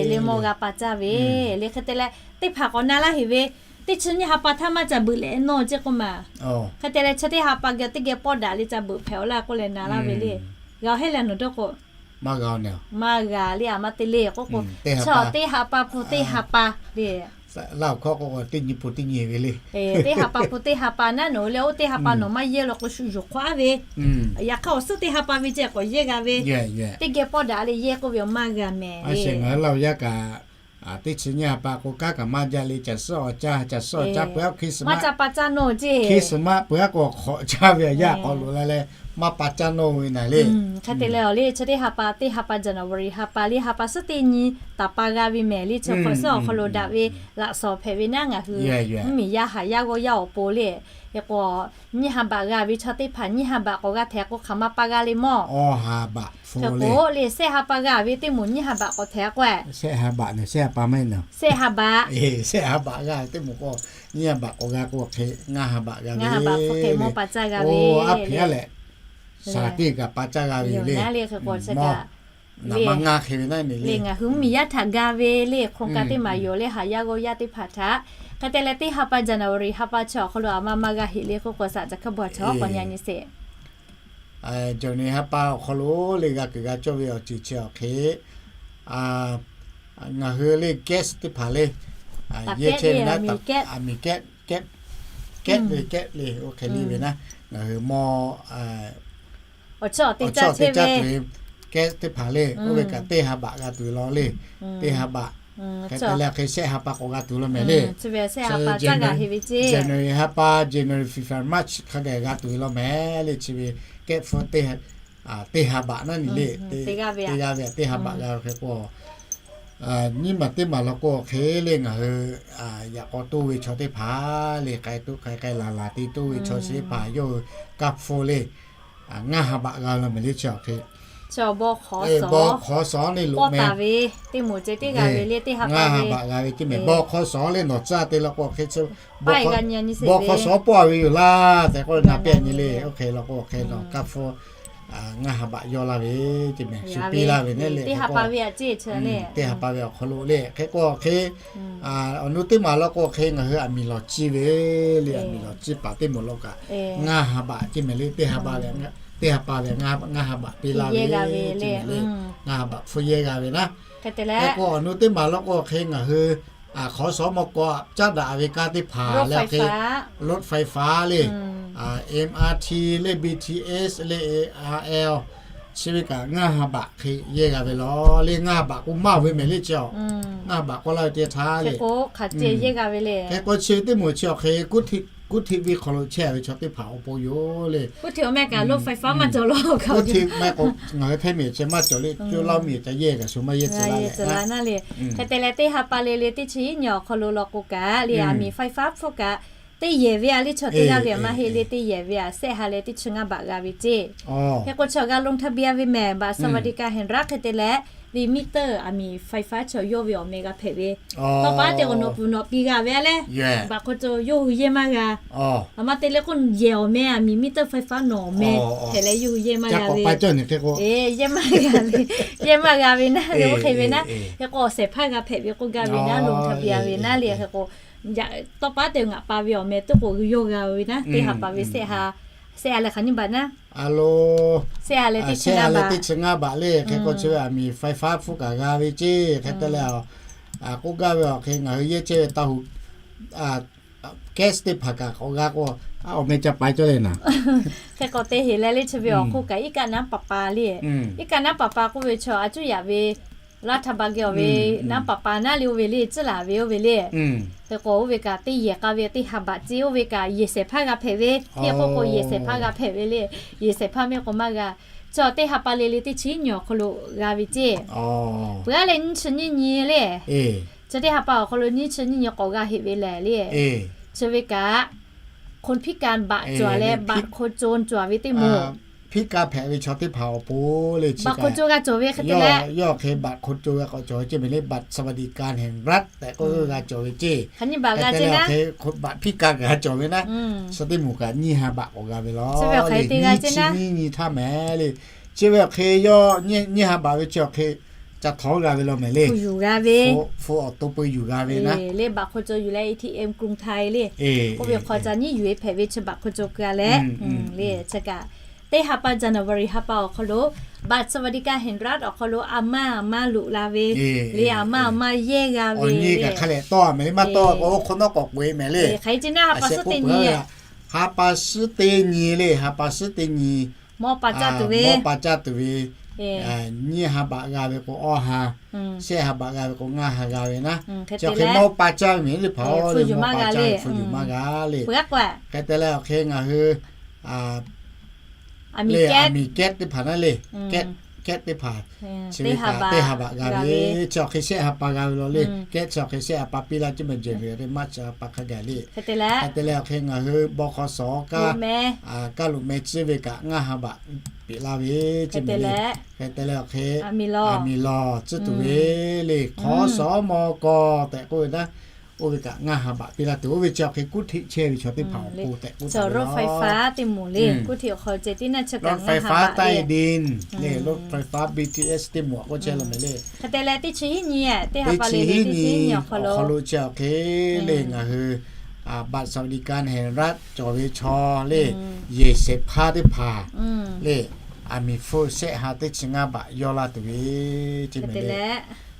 le, mawˇ g'a pa caˇ ve le. Hk'e te leh teˇ hpaˍ k'awꞈ na laˇ heꞈ ve, teˇ chi nyiˇ ha pa htaˇ maˇ ca beuꞈ leh nawˇ ceˇ k'oˆ ma. Hk'e te leh chi teˇ ha pa geh teˇ geh pawˆ daꞈ le ca beuꞈ hpehꞈ a laˇ k'oˆ leh na laˇ ve le. G'a heˆ leh nawˬ dawˇ k'o, maˇ g'a le, a maˇ te le k'oˆ k'o, chaw teˇ ha pa hpu teˇ ha pa le. Laˇ awˬ hkawˇ k'o teˇ nyi hpu teˇ nyi ve le. Teˇ ha pa hpu teˇ ha pa naˉ nawˬ le, oˇ teˇ ha pa nawˬ maˇ yehˇ law k'o shu yuˬ hk'awꞈ a ve. Yaꞈ hk'aˇ awˬ suhˉ teˇ ha pa ve ceh k'awꞈ yehˇ g'a ve. Teˇ geh pawˆ daꞈ le yehˇ k'oˆ ve awˬ maˇ g'a mehˍ le. Ngaˬ hui Laˇ huˍ yaˇ kaꞈ teˇ chi nyiˇ ha pa k'o kanˉ kaꞈ maˇ jaˇ le, caˬ suhˉ awˬ caˇ, caˬ suhˉ awˬ caˇ peuˬ a, Christmas peuˬ a k'o hk'awꞈ caˇ ve a yaˇ k'awꞈ loꞈ la leh maˇ pa caˇ nawˇ ve naˍ le. Hk'e te leh awˬ le chi teˇ ha pa, teˇ ha pa January ha pa le, ha pa suhˉ teˇ nyi taˍ pa g'a ve mehˍ le. Chi hk'awꞈ suhˉ awˬ hk'aw lo daꞈ ve laꞈ shawˍ hpehꞈ ve naˉ ngaˬ hui mvuhˇmiˬ yaˇ haꞈ yaˇ g'awˇ yaˇ awˬ pon le. Hk'e k'o nyiˇ ha baꞈ g'a ve chaw teˇ hpaˍ nyiˇ ha baꞈ k'awꞈ g'a htehˍ k'o hk'aˬ ma pa g'a le mawˇ. Hk'e k'o le shehˆ ha pa g'a ve teˇ moˍ nyiˇ ha baꞈ k'awꞈ htehˍ k'o, shehˆ ha baꞈ, shehˆ ha baꞈ g'a teˇ moˍ k'o, nyiˇ ha baꞈ k'awꞈ g'a k'o hk'e ngaˇ ha baꞈ g'a ve, ngaˇ ha baꞈ hk'e mawˇ pa caˇ g'a ve, aˉ hpiꞈ a leh shaˍ tiꞈ kaꞈ pa caˇ g'a ve le. Hk'e k'o chi kaꞈ le, ngaˬ hui mvuhˇmiˬ yaˇ htaꞈ ga ve le, โครงการ teˇ maˍ yoˬ le, haꞈ yaˇ g'awˇ yaˇ teˇ hpaˍ htaꞈ. Hk'e te leh teˇ ha pa January ha pa chi awˬ hk'aw lo a ma maˇ g'a heꞈ le k'oˆ k'o shaˍ chi hk'a bvuhˬ a chaw k'awꞈ nyi a nyi sheˍ. January ha pa awˬ hk'aw lo le g'a kuiˬ g'a cawˇ ve awˬ ceuˬ chi awˬ hk'e, ngaˬ hui le guest teˇ hpaˍ le, yehˇ chehˇ ve naˉ, aˬ miˍ kehˉ, kehˉ ve kehˉ le, oˇ hk'e le ve naˉ, ngaˬ hui mawˇ awˬ chawˇ teˇ caˇ tuˬ ve kehˉ teˇ hpaˍ le, oˇ ve kaꞈ teˇ ha baꞈ g'a tuˬ law le. Teˇ ha baꞈ hk'e te leh hk'e shehˆ ha pa k'awꞈ g'a tuˬ law mehˍ le. January ha pa, January, February, March hk'a gaˬ g'a tuˬ ve law mehˍ le. Chi ve kehˉ hpfuhˇ teˇ ha baꞈ naˉ ni le, teˇ g'aˇ ve teˇ ha baꞈ g'a ve hk'e k'o, nyiˇ maˬ teˇ maˬ law k'o hk'e le ngaˬ hui yaꞈ k'aw toˇ ve chaw teˇ hpaˍ le, k'ai toˆ k'ai k'ai laˬ laˬ te toˇ ve chaw chi teˇ hpaˍ yawˇ hui kaˇ hpfuhˇ le. ngaˇ ha baꞈ g'a la mehˍ le chi awˬ hk'e. Baw hk'awˇ shawˉ le loꞈ meh. Ngaˇ ha baꞈ g'a ve ceˇ mehˍ. Baw hk'awˇ shawˉ le nawˬ caˇ te la k'o awˬ hk'e, baw hk'awˇ shawˉ pawˆ ve yoˬ laˇ tehꞈ k'oˆ na piˇ nyi le. Oˇ hk'e la k'o awˬ hk'e nawˬ kaˇ hpfuhˇ ngaˇ ha baꞈ yawˇ laˇ ve ceˇ mehˍ. Shu piˇ laˇ ve ne le. Teˇ ha pa ve awˬ hk'aw lo le hk'e k'o awˬ hk'e, awˬ nu teˇ maˬ la k'o awˬ hk'e ngaˬ hui aˬ miˍ lawˬ ciˇ ve le. Aˬ miˍ lawˬ ciˇ paˍ teˇ moˍ la kaꞈ ngaˇ ha baꞈ ceˇ mehˍ le. Teˇ ha pa ve ngaˇ ha baꞈ piˇ laˇ ve ceˇ mehˍ le. Ngaˇ ha baꞈ hpfuhˇ yehˇ g'a ve naˉ. Hk'e k'o awˬ nu teˇ maˬ la k'o awˬ hk'e ngaˬ hui hk'awꞈ shawˉ mawˇ k'aw caˉ daꞈ ve kanˉ teˇ hpaˍ le hk'e, รถไฟฟ้า le, M R T le, B T S le, A R L, chi ve kaꞈ ngaˇ ha baꞈ hk'e yehˇ g'a ve law le. Ngaˇ ha baꞈ k'oˆ maˇ ve mehˍ le chi awˬ. Ngaˇ ha baꞈ k'oˆ laˇ ve teˇ htaˇ le. Hk'e k'o chi ve teˇ moˍ chi awˬ hk'e kuˇ htiˆ ve hk'aw lo chehˇ ve chaw teˇ hpaˍ awˬ pon yoˬ le. Kuˇ htiˆ maˇ k'o ngaˬ hui Htaiˇ miˬ chi maˇ cawˬ le. Coˇ laˇ miˬ ca yehˇ kaꞈ shu maˇ yehˇ tcuh laˇ le. Hk'e te leh teˇ ha pa le le teˇ chi nyi awˬ hk'aw lo la k'o kaꞈ le aˬ miˍ ไฟฟ้า hpfuhˇ kaꞈ teˇ yehˬ ve a le chaw teˇ g'aˇ ve aˬ maˇ heˆ le. Teˇ yehˬ ve aˬ shehˆ ha leh teˇ chi ngaˇ baꞈ g'a ve ceˇ. Hk'e k'o chaw g'a ลงทะเบียน ve mehˍ บัตรสวัสดิการแห่งรัฐ hk'e te leh le meter aˬ miˍ ไฟฟ้า chaw yawˇ ve awˬ meh g'a hpehꞈ ve. Tawˇ pa te k'o nawˬ pfuhˍ nawꞈ piˇ g'a ve a le. Baꞈ hk'aw caw yawˇ hui yehˇ maˇ g'a. Aˬ ma te le k'o yehˬ awˬ meh aˬ miˍ meter ไฟฟ้า nawˬ awˬ meh hpehꞈ leh yawˇ hui yehˇ maˇ g'a ve. Yehˇ maˇ g'a ve, yehˇ maˇ g'a ve naˉ le. Oˇ hk'e ve naˉ. Hk'e k'o awˬ shehˍ hpaˇ g'a hpehꞈ ve k'oˆ gaˇ ve naˉ, ลงทะเบียน ve naˉ le. Hk'e k'o tawˇ pa te ngaˬ pa ve awˬ meh teˇ k'o yawˇ g'a ve naˉ. Teˇ ha pa ve shehˆ ha, shehˆ ha leh hk'aˬ nyi baꞈ naˉ. Shehˆ ha leh teˇ chi ngaˇ baꞈ le. Hk'e k'o chi ve aˬ miˍ ไฟฟ้า hpfuhˇ kaꞈ g'a ve ceˇ. Hk'e te leh k'oˆ gaˇ ve awˬ hk'e ngaˬ hui yehˇ chehˇ ve taˇ hu gas teˇ hpaˍ kaꞈ k'awꞈ g'a k'o, awˬ meh ca paiˍ cawˇ le naˉ. Hk'e k'o te heˍ leh le chi ve awˬ hk'oˆ kaꞈ iˉ kaˆ naˉ paˍ pa le. Iˉ kaˆ naˉ paˍ pa k'oˆ ve chaw a cuˇ yaꞈ ve laˇ htaˇ ba geh awˬ ve naˉ paˍ pa naˉ le oˇ ve le tcuhˉ laˬ ve oˇ ve le. Hk'e k'o oˇ ve kaꞈ teˇ yehˬ k'a ve teˇ ha baꞈ ceˇ. Oˇ ve kaꞈ yehˬ shehˍ hpaˇ g'a hpehꞈ ve. Hk'e k'o k'o yehˬ shehˍ hpaˇ g'a hpehꞈ ve le. Yehˬ shehˍ hpaˇ mehˆ k'o maˇ g'a. Chaw teˇ ha pa le le teˇ chi nyi awˬ hk'aw lo g'a ve ceˇ. Peuˬ a leh nyiˇ chi nyiˇ nyi le. Chaw teˇ ha pa awˬ hk'aw lo nyiˇ chi nyiˇ nyi k'awꞈ g'a heˆ ve lehˬ le. Chi ve kaꞈ คนพิการ บัตร cawˬ leh บัตรคนจน cawˬ ve teˇ moˍ. Hpiˇ kaˇ hpehꞈ ve chaw teˇ hpaˍ awˬ pon le chi บัตรคนจน g'a cawˬ ve hk'e te leh, yawˇ hk'e บัตรคนจน g'a k'awꞈ cawˬ ve ceˇ mehˍ le. บัตรสวัสดิการแห่งรัฐ tehꞈ k'oˆ g'a cawˬ ve ceˇ. Hk'aˬ nyi baꞈ g'a ceˇ naˉ. บัตรพิการ kaꞈ g'a cawˬ ve naˉ. Chaw teˇ moˍ kaꞈ nyiˇ ha baꞈ k'awꞈ g'a ve law le. Nyiˇ chi nyiˇ nyi htaˇ mehˍ le. Chi ve awˬ hk'e yawˇ nyiˇ ha baꞈ ve chi awˬ hk'e ca htawˇ g'a ve law mehˍ le. Hpu awˬ to peu yuˬ g'a ve naˉ. Le บัตรคนจน yuˬ leh เอทีเอ็ม กรุงไทย le. Oˇ ve hk'aw ca nyiˇ yuˬ e hpehꞈ ve chi บัตรคนจน k'a leh le. Chi kaꞈ teˇ ha pa January ha pa awˬ hk'aw lo บัตรสวัสดิการแห่งรัฐ awˬ hk'aw lo a maˇ a maˇ loꞈ la ve le. A maˇ a maˇ yehˇ g'a ve le. Nyi kaꞈ hk'a leh tawˇ mehˍ le. Maˇ tawˇ k'o oˇ hk'awꞈ nawˉ k'awꞈ k'oꞈ e mehˍ le. Hk'aˬ hk'e ceˇ naˉ, ha pa suhˉ teˇ nyi, ha pa suhˉ teˇ nyi le. Ha pa suhˉ teˇ nyi mawˇ pa caˇ tuˬ ve, mawˇ pa caˇ tuˬ ve nyiˇ ha baꞈ g'a ve k'o awˇ ha, shehˆ ha baꞈ g'a ve k'o ngaˇ ha g'a ve naˉ. Chi awˬ hk'e mawˇ pa caˇ ve mehˍ le. Hpaˍ le mawˇ pa caˇ ve hpu yuˬ maˇ g'a le. Hk'e te leh awˬ hk'e ngaˬ hui le, aˬ miˍ kehˉ teˇ hpaˍ naˉ le. Kehˉ teˇ hpaˍ chi ve kaꞈ teˇ ha baꞈ g'a ve. Chi awˬ hk'e shehˆ ha pa g'a ve law le. Kehˉ chi awˬ hk'e shehˆ ha pa piˇ laˇ ceˇ mehˍ. January March ha pa hk'a gaˬ le. Hk'e te leh awˬ hk'e ngaˬ hui บขส. kaˇ, kaˇ loꞈ meh ciˇ ve kaꞈ ngaˇ ha baꞈ peꞈ laˇ ve ceˇ mehˍ le. Hk'e te leh awˬ hk'e aˬ miˍ lawˬ tcuhˉ tuˬ ve le. ขสมก. tehꞈ k'oˆ ve naˉ. Oˇ ve kaꞈ ngaˇ ha baꞈ piˇ laˇ tuˬ. Oˇ ve chi awˬ hk'e kuˇ htiˆ chehˇ ve chaw teˇ hpaˍ awˬ pon tehꞈ k'oˆ ve รถไฟฟ้า teˇ moˍ le. Kuˇ htiˆ awˬ hk'aw ceh tiˉ naˉ chi kaꞈ ngaˇ ha baꞈ le. รถไฟฟ้าใต้ดิน le, รถไฟฟ้า B T S teˇ moˍ a k'oˆ chehˇ law mehˍ le. Hk'e te leh teˇ chi hiˉ nyi, teˇ ha pa le le teˇ chi hiˉ nyi awˬ hk'aw lo chi awˬ hk'e le ngaˬ hui baꞈ สวัสดิการแห่งรัฐ cawˬ ve chaw le, yehˬ shehˍ hpaˇ teˇ hpaˍ le, aˬ miˍ hpfuhˇ shehˆ ha teˇ chi ngaˇ baꞈ yawˇ laˇ tuˬ ve ceˇ mehˍ le.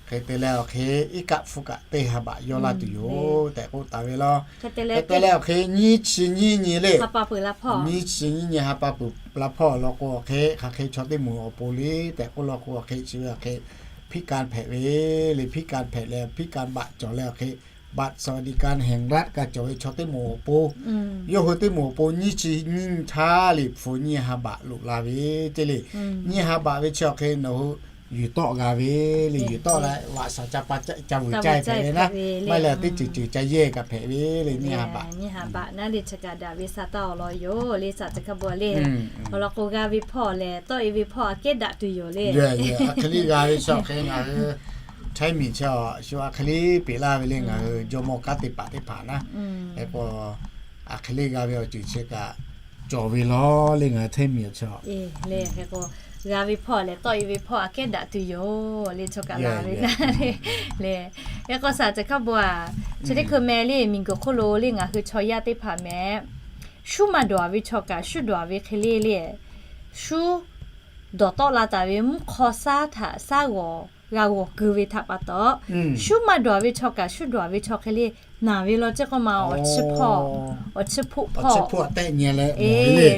Hk'e te leh awˬ hk'e iˉ kaˆ hpfuhˇ kaꞈ teˇ ha baꞈ yawˇ laˇ tuˬ yoˬ tehꞈ k'oˆ taˍ ve law. Hk'e te leh awˬ hk'e nyiˇ chi nyiˇ nyi le, nyiˇ chi nyiˇ nyi ha pa peuˬ la hpawˇ law k'o awˬ hk'e hk'aˬ hk'e chaw teˇ moˍ awˬ pon le tehꞈ k'oˆ law k'o awˬ hk'e chi ve awˬ hk'e พิการ hpehꞈ ve le. พิการ hpehꞈ leh พิการ baꞈ cawˬ leh awˬ hk'e บัตรสวัสดิการแห่งรัฐ kaꞈ cawˬ ve chaw teˇ moˍ awˬ pon, yawˇ hui teˇ moˍ awˬ pon nyiˇ chi nyiˇ htaˇ le hpu nyiˇ ha baꞈ loꞈ la ve ceˇ le. Nyiˇ ha baꞈ ve chi awˬ hk'e nawˬ hui yuˬ tawˆ g'a ve le, yuˬ tawˆ la vaꞈ shaˍ ca pa ca vuiˬ ca hpehꞈ ve naˉ, maˇ heˆ leh teˇ ceuˬ ceuˬ ca yehˇ kaꞈ hpehꞈ ve le, nyiˇ ha baꞈ. Nyiˇ ha baꞈ naˉ le chi kaꞈ daꞈ ve sa taˇ awˬ lawn yoˬ le, shaˍ teꞈ hk'a bvuhꞈ le. Awˬ lawn k'o, g'a ve hpawˇ lehˬ tawˆ e ve hpawˇ aꞈ kehˉ daꞈ tuˬ yoˬ le. Aˬ hk'e le g'a ve chaw hk'e ngaˬ hui Htaiˇ miˬ chaw shu aˬ hk'e le peꞈ laˇ ve le, ngaˬ hui jawˇmawˇ kanˉ te paˍ teˇ hpaˍ naˉ, hk'e k'o, aˬ hk'e le g'a ve awˬ ceuˬ chi kaꞈ cawˬ ve law le, ngaˬ hui Htaiˇ miˬ chaw le. Hk'e k'o, g'a ve hpawˇ lehˬ tawˆ e ve hpawˇ aꞈ kehˉ daꞈ tuˬ yoˬ le, chaw kaꞈ la ve naˉ le. Hk'e k'o, shaˍ teꞈ hk'a bvuhꞈ a, chi teˇ hkui meh le, miˬguiˬ hk'oˆ lo le ngaˬ hui chaw yaˇ teˇ hpaˍ meh, shu maˇ dawˬ ve chaw kaꞈ shu dawˬ ve hk'e le le, shu dawˬ tawˆ la taˍ ve mvuhˇ hk'aw shaˉ htaꞈ shaˉ g'awˬ g'a g'awˬ keu ve htaꞈ pa taw, shu maˇ dawˬ ve chaw kaꞈ shu dawˬ ve chaw hk'e le naˬ ve law ceˇ k'oˆ ma, awˬ chiˇ hpawˇ, awˬ chiˇ hpoˆ hpawˇ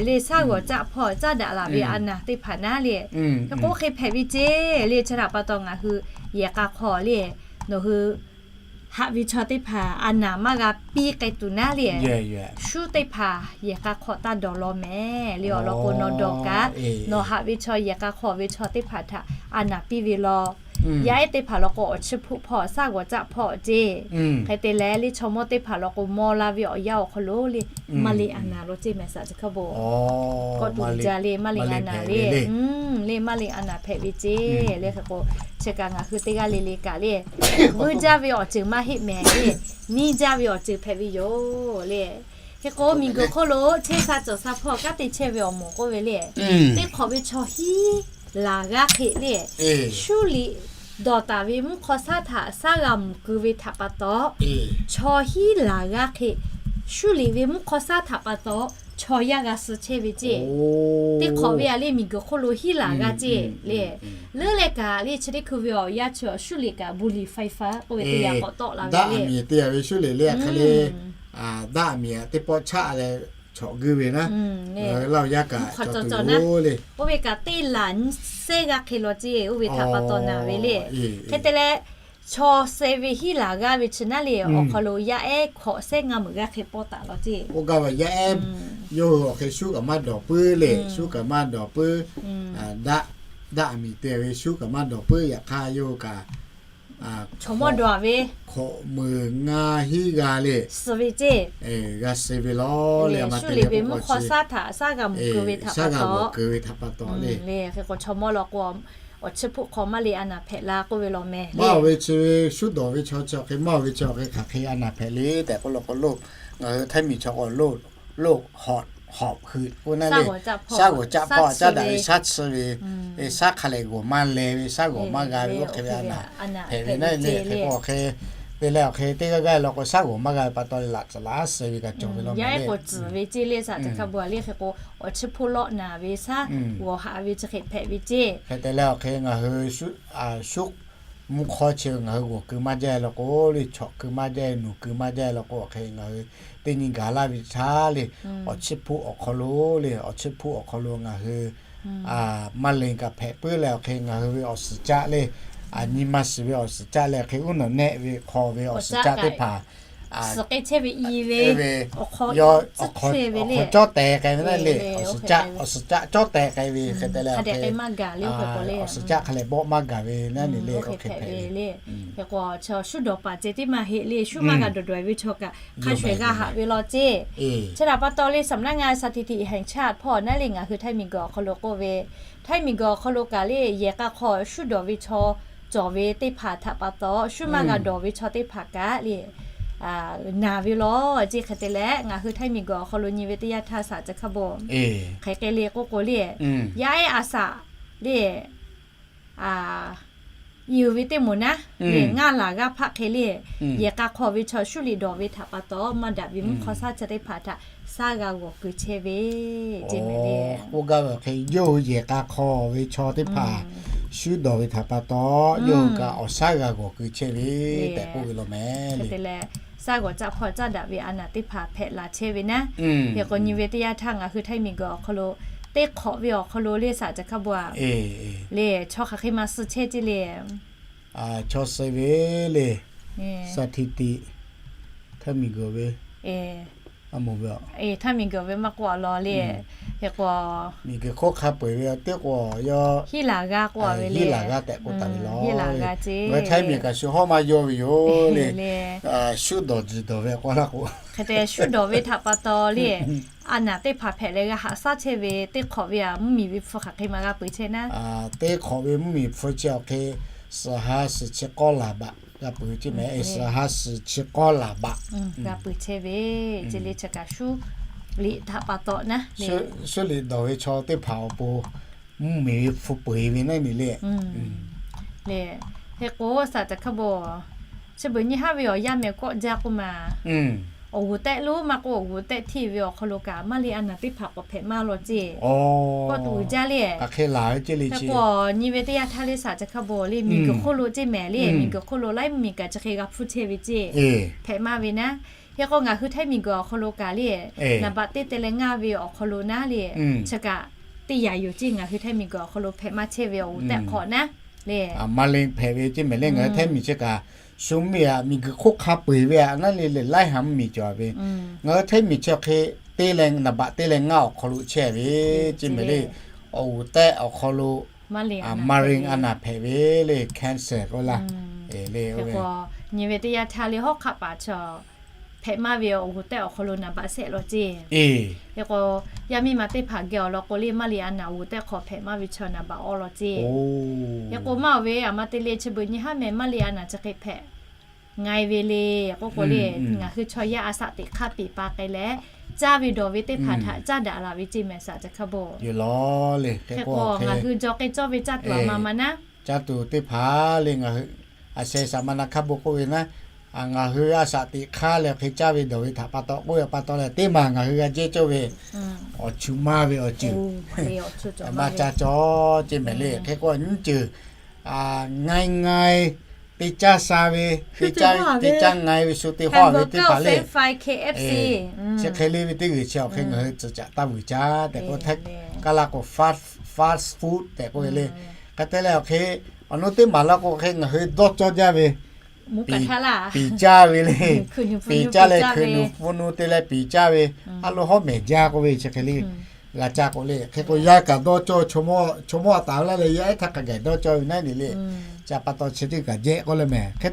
le, shaˉ g'awˬ caˆ hpawˇ caˇ daꞈ laˬ ve a naˍ teˇ hpaˍ naˉ le. Hk'e k'o, hk'e hpehꞈ ve ceˇ le, chi htaꞈ pa taw ngaˬ hui yehˬ k'a hk'aw le, nawˬ hui haꞈ ve chaw teˇ hpaˍ a naˍ maˇ g'a piˇ k'ai tuˬ naˉ le, shu teˇ hpaˍ yehˬ k'a hk'aw taˇ dawˬ law mehˍ le. Awˬ lawn k'o, nawˬ dawˬ kaꞈ nawˬ haꞈ ve chaw yehˬ k'a hk'aw ve chaw teˇ hpaˍ htaꞈ a naˍ piˇ ve law. Yaˇ ehˉ teˇ hpaˍ law k'o, awˬ chiˇ hpoˆ hpawˇ shaˉ g'awˬ caˆ hpawˇ ceˇ. Hk'e te leh le, chaw mawˇ teˇ hpaˍ law k'o, mawˇ la ve awˬ yanˇ awˬ hk'aw lo le, maˇ le a naˍ law ceˇ mehˍ shaˍ teˇ hk'a bvuhꞈ. Kawˆ tuˬ jaˇ le, maˇ le a naˍ le, le maˇ le a naˍ hpehꞈ ve ceˇ le. Hk'e k'o, chi kaꞈ ngaˬ hui teˇ g'aˇ le le kaꞈ le, vuiˇ jaˇ ve awˬ ceuˬ maˇ heˆ mehˍ le, niˇ jaˇ ve awˬ ceuˬ hpehꞈ ve yoˬ le. Hk'e k'o, miˬguiˬ hk'oˆ lo chehˇ sha cawˬ sha hpawˇ kanˉ te chehˇ ve awˬ moˍ k'oˆ ve le, teˇ hk'awꞈ ve chaw hiˉ laˬ g'aˇ hk'e le, shu liꞈ dawˬ taˍ ve mvuhˇ hk'aw shaˉ htaꞈ shaˉ g'a mvuhˬ keu ve htaꞈ pa taw, chaw hiˉ laˬ g'aˇ hk'e, shu liꞈ ve mvuhˇ hk'aw shaˉ htaꞈ pa taw chaw yaˇ g'a suh chehˇ ve ceˇ. Teˇ hk'awꞈ ve a le, miˬguiˬ hk'oˆ lo hiˉ laˬ g'aˇ ceˇ le. Leuˉ leh kaꞈ le, chi teˇ hkui ve awˬ yanˇ chi awˬ shu liꞈ kaꞈ บุหรี่ไฟฟ้า k'oˆ ve teˇ yanˇ k'awꞈ tawˆ la ve le. Daˇ aˬ miˍ te a ve shu liꞈ le, aˬ hk'e le, daˇ aˬ miˍ a teˇ pawˆ chaˆ leh chawꞈ guˇ ve naˉ, laˇ awˬ yanˇ kaꞈ cawˬ tuˬ yoˬ le. Oˇ ve kaꞈ teˇ laˬ sehˉ g'aˇ hk'e law ceˇ, oˇ ve htaꞈ pa taw naˍ ve le. Hk'e te leh, chaw suh ve hiˉ laˬ g'aˇ ve chi naˉ le, awˬ hk'aw lo yaˇ ehˉ hkawꞈ sehˉ ngaˇ meuꞈ g'aˇ hk'e pawˆ taˍ law ceˇ. Oˇ gaˇ ve yaˇ ehˉ, yawˇ hui awˬ hk'e shu kaꞈ maˇ dawˬ puiˉ le, shu kaꞈ maˇ dawˬ puiˉ. Daˇ aˬ miˍ te ve shu kaꞈ maˇ dawˬ puiˉ. Yaꞈ hk'aˇ yawˇ hui kaꞈ chaw mawˇ dawˬ ve hkawꞈ meuˍ ngaˇ hiˉ g'a le, suh ve ceˇ, g'a suh ve law le. Shu liꞈ ve mvuhˇ hk'aw shaˉ htaꞈ shaˉ g'a mvuhˬ keu ve htaꞈ pa taw, keu ve htaꞈ pa taw le. Hk'e k'o, chaw mawˇ law k'o, awˬ chiˇ hpoˆ hk'aw maˇ le a naˍ hpehꞈ la k'oˆ ve law mehˍ. Maˇ ve chi ve shu dawˬ ve chaw chi awˬ hk'e, maˇ ve chi awˬ hk'e hk'aˬ hk'e a naˍ hpehꞈ le tehꞈ k'oˆ law k'o, lo ngaˬ hui Htaiˇ miˬ chaw k'o lo, lo hawꞈ hawꞈ heuꞈ k'oˆ naˉ le, shaˉ g'awˬ caˆ hpawˇ caˇ daꞈ ve shaˉ chi ve, shaˉ hk'a lehˬ g'awˬ maˇ leh ve, shaˉ g'awˬ maˇ g'a ve, oˇ hk'e ve a naˍ hpehꞈ ve naˉ le. Hk'e k'o awˬ hk'e, te leh awˬ hk'e teˇ g'aˇ g'aˇ law k'o, shaˉ g'awˬ maˇ g'a ve pa taw le, laꞈ tcuhˍ laꞈ suh ve kaꞈ cawˬ ve law mehˍ le. K'o tcuhˍ ve ceˇ le, shaˍ teꞈ hk'a bvuhꞈ a le. Hk'e k'o, awˬ chiˇ hpoˆ lawˆ naˍ ve shaˉ g'awˬ haꞈ ve chi hk'e hpehꞈ ve ceˇ. Hk'e te leh awˬ hk'e ngaˬ hui shu mvuhˇ hk'aw chi ngaˬ hui g'awˬ keu maˇ jaˇ law k'o le, chawꞈ keu maˇ jaˇ, nuˬ keu maˇ jaˇ law k'o, awˬ hk'e ngaˬ hui teˇ nyi gaˬ laˇ ve htaˇ le, awˬ chiˇ hpoˆ awˬ hk'aw lo le, awˬ chiˇ hpoˆ awˬ hk'aw lo ngaˬ hui maˇ le kaꞈ hpehꞈ puiˉ leh, awˬ hk'e ngaˬ hui ve awˬ suhˍ caˆ le, nyi ma shiˍ ve awˬ suhˍ caˆ leh, hk'e uˉ nawˬ nehˆ ve hk'aw ve awˬ suhˍ caˆ teˇ hpaˍ suhˍ k'ai chehˇ ve i ve, awˬ hk'aw cawˇ teh k'ai ve naˉ le, awˬ suhˍ caˆ, awˬ suhˍ caˆ cawˇ teh k'ai ve hk'e te leh, awˬ suhˍ caˆ hk'a lehˬ bawˆ maˇ gaˬ ve naˉ le, oˇ hk'e hpehꞈ ve le. Hk'e k'o, chaw shu dawˬ paˍ ceh tiˉ maˇ heˆ le, shu maˇ g'a dawˬ dawˬ ve chaw kaꞈ hk'a shuˍ shuˍ g'a haꞈ ve law ceˇ. Chi htaꞈ pa taw le, สำนักงานสถิติแห่งชาติ hpawˇ naˉ le ngaˬ hui Htaiˇ miˬguiˬ awˬ hk'aw lo k'oˆ ve, Htaiˇ miˬguiˬ awˬ hk'aw lo kaꞈ le, yehˬ k'a hk'aw shu dawˬ ve chaw cawˬ ve teˇ hpaˍ htaꞈ pa taw, shu maˇ g'a dawˬ ve chaw teˇ hpaˍ kaꞈ le naˍ ve law ceˇ. Hk'e te leh, ngaˬ hui Htaiˇ miˬguiˬ awˬ hk'aw lo nyi ve teˇ yanˇ htaˇ shaˍ teꞈ hk'a bvuhꞈ hk'e k'ai le k'oˆ k'o le, yaˇ ehˉ a shaꞈ le, i uiˍ ve teˇ moˍ naˉ le, ngaˇ laˬ g'aˇ hpaˆ hk'e le, yehˬ k'a hk'aw ve chaw shu liꞈ dawˬ ve htaꞈ pa taw, maˇ daꞈ ve mvuhˇ hk'aw shaˉ chi teˇ hpaˍ htaꞈ shaˉ g'a g'awˬ keu chehˇ ve ceˇ mehˍ le. K'oˆ gaˇ ve awˬ hk'e, yawˇ hui yehˬ k'a hk'aw ve chaw teˇ hpaˍ shu dawˬ ve htaꞈ pa taw, yawˇ hui kaꞈ awˬ shaˉ g'a g'awˬ keu chehˇ ve tehꞈ k'oˆ ve law mehˍ le. Shaˉ g'awˬ caˆ hpawˇ caˇ daꞈ ve a naˍ teˇ hpaˍ hpehꞈ la chehˇ ve naˉ. Hk'e k'o, nyi ve teˇ yanˇ htaˇ ngaˬ hui Htaiˇ miˬguiˬ awˬ hk'aw lo teˇ hk'awꞈ ve awˬ hk'aw lo le shaˍ teꞈ hk'a bvuhꞈ a le, chaw hk'aˬ hk'e maˇ suh chehˇ ceˇ le. Chaw suh ve le, สถิติ Htaiˇ miˬguiˬ ve, Htaiˇ miˬguiˬ ve maˇ k'oˆ a law le. Hk'e k'o, miˬguiˬ hk'oˆ hk'a peu-eˬ ve teˇ k'o yawˇ hiˉ laˬ g'aˇ k'oˆ ve le, hiˉ laˬ g'aˇ tehꞈ k'oˆ taˍ ve law. Ngaˬ hui Htaiˇ miˬ kaꞈ shu hawˉ maˇ yaw ve yoˬ le. Shuˉ dawˬ jiˬ dawˬ ve k'oˆ laˇ k'o, hk'e te shuˉ dawˬ ve htaꞈ pa taw le, a naˍ teˇ hpaˍ hpehꞈ leh g'a haꞈ shaˉ chehˇ ve teˇ hk'awꞈ ve aꞈ mvuhˇmiˬ ve hpu hk'aˬ hk'e maˇ g'a peuˬ chehˇ naˉ. Teˇ hk'awꞈ ve mvuhˇmiˬ hpu chi awˬ hk'e suhˍ ha suhˍ chi k'awˇ laˬ baꞈ g'a peuˬ ve ceˇ mehˍ. Suhˍ ha suhˍ chi k'awˇ laˬ baꞈ g'a peuˬ chehˇ ve ceˇ le. Chi kaꞈ shuˉ liꞈ htaꞈ pa taw naˉ le, shuˉ liꞈ dawˬ ve chaw teˇ hpaˍ awˬ pon mvuhˇmiˬ ve hpu peu-eˬ ve naˉ nyi le. Le, hk'e k'o, saˍ caˬ hkaˇ bon, chi beuꞈ nyi haˉ ve awˬ yanˇ mehˍ kawˆ jaˇ k'oˆ ma. Awˬ g'uˬ tehˆ lonˉ maˇ k'oˆ, awˬ g'uˬ tehˆ htiˇ ve awˬ hk'aw lo kaꞈ maˇ le a naˍ teˇ hpaˍ k'awꞈ hpehꞈ maˇ law ceˇ. Kawˆ tuˬ uiˍ jaˇ le. Hk'e k'o, nyi ve teˇ yanˇ htaˇ le saˍ caˬ hkaˇ bon le, miˬguiˬ hk'oˆ lo ceˇ mehˍ le, miˬguiˬ hk'oˆ lo laiˉ mvuhˇmiˬ kaꞈ chi hk'e g'a hpuˇ chehˇ ve ceˇ, hpehꞈ maˇ ve naˉ. Hk'e k'o, ngaˬ hui Htaiˇ miˬguiˬ awˬ hk'aw lo kaꞈ le, naˍ baꞈ teˇ te leh ngaˇ ve awˬ hk'aw lo naˉ le, chi kaꞈ teˇ yanˇ yoˬ ceˇ, ngaˬ hui Htaiˇ miˬguiˬ awˬ hk'aw lo hpehꞈ maˇ chehˇ ve awˬ g'uˬ tehˆ hk'awꞈ naˉ le. Maˇ le hpehꞈ ve ceˇ mehˍ le, ngaˬ hui Htaiˇ miˬ chi kaꞈ shu mehˍ aꞈ, miˬguiˬ hk'oˆ hk'a peu-eˬ ve aꞈ naˉ le le laiˉ ha mvuhˇmiˬ cawˬ ve. Ngaˬ hui Htaiˇ miˬ chi hk'e teˇ leh naˍ baꞈ teˇ leh ngaˇ awˬ hk'aw lo chehˇ ve ceˇ mehˍ le. Awˬ g'uˬ tehˆ awˬ hk'aw lo maˇ ring a naˍ hpehꞈ ve le, cancer k'oˆ laˇ. Hk'e k'o, nyi ve teˇ yanˇ htaˇ le hawˉ hk'aˆ paˍ chaw hpehꞈ maˇ ve awˬ g'uˬ tehˆ awˬ hk'aw lo naˍ baꞈ shehˆ law ceˇ. Hk'e k'o, yaˇ miˇ ma teˇ hpaˍ geh awˬ lawn k'o le, maˇ le a naˍ awˬ g'uˬ tehˆ hk'aw hpehꞈ maˇ ve chaw naˍ baꞈ awˇ law ceˇ. Hk'e k'o, maˇ awˬ ve aˬ ma te le chi beuꞈ nyi haˉ mehˍ maˇ le a naˍ chi hk'e hpehꞈ ngai ve le. K'oˆ k'o le, ngaˬ hui chaw yaˇ a shaꞈ teꞈ hk'aˇ peꞈ pa k'ai leh, caˇ ve dawˬ ve teˇ hpaˍ htaꞈ caˇ daꞈ la ve ceˇ mehˍ saˍ caˬ hkaˇ bon. Hk'e k'o, ngaˬ hui jaw k'ai cawˇ ve caˇ tuˬ aˬ ma ma naˉ, caˇ tuˬ teˇ hpaˍ le ngaˬ hui a sheh saˍ ma na hkaˇ bon k'oˆ ve naˉ, ngaˬ hui a shaꞈ teꞈ hk'aˇ leh hk'e caˇ ve dawˬ ve htaꞈ pa taw k'oˆ ve pa taw leh teˇ maˬ ngaˬ hui g'a jehˇ cawˇ ve awˬ chu maˇ ve awˬ ceuˬ maˇ caˇ cawˇ ceˇ mehˍ le. Hk'e k'o, nyiˇ ceuˬ ngai ngai te caˇ sha ve, te caˇ ngai ve shu te hawˇ ve teˇ hpaˍ le. Chi hk'e le ve teˇ g'uiˬ chi awˬ hk'e ngaˬ hui tcuhˍ caꞈ taˇ vuiˬ caˇ tehꞈ k'oˆ, Htaiˇ kaˇ laˇ k'o fast food tehꞈ k'oˆ ve le. Hk'e te leh awˬ hk'e awˬ nu teˇ maˬ laˇ k'o hk'e ngaˬ hui dawˇ cawˇ jaˇ ve, piˍ caˇ ve le. Piˍ caˇ leh hkui nuˬ pun nuˬ te leh piˍ caˇ ve, a lo hawˉ mehˍ jaˇ k'oˆ ve chi hk'e le g'a caˇ k'o le. Hk'e k'o, yaˇ kaꞈ dawˇ cawˇ, chaw mawˇ a taˍ laˇ leh yaˇ ehˉ htaˇ hk'a gaˬ dawˇ cawˇ ve naˉ nyi le. Chi pa taw chi teˇ kaꞈ jehˇ k'oˆ le mehˍ. Hk'e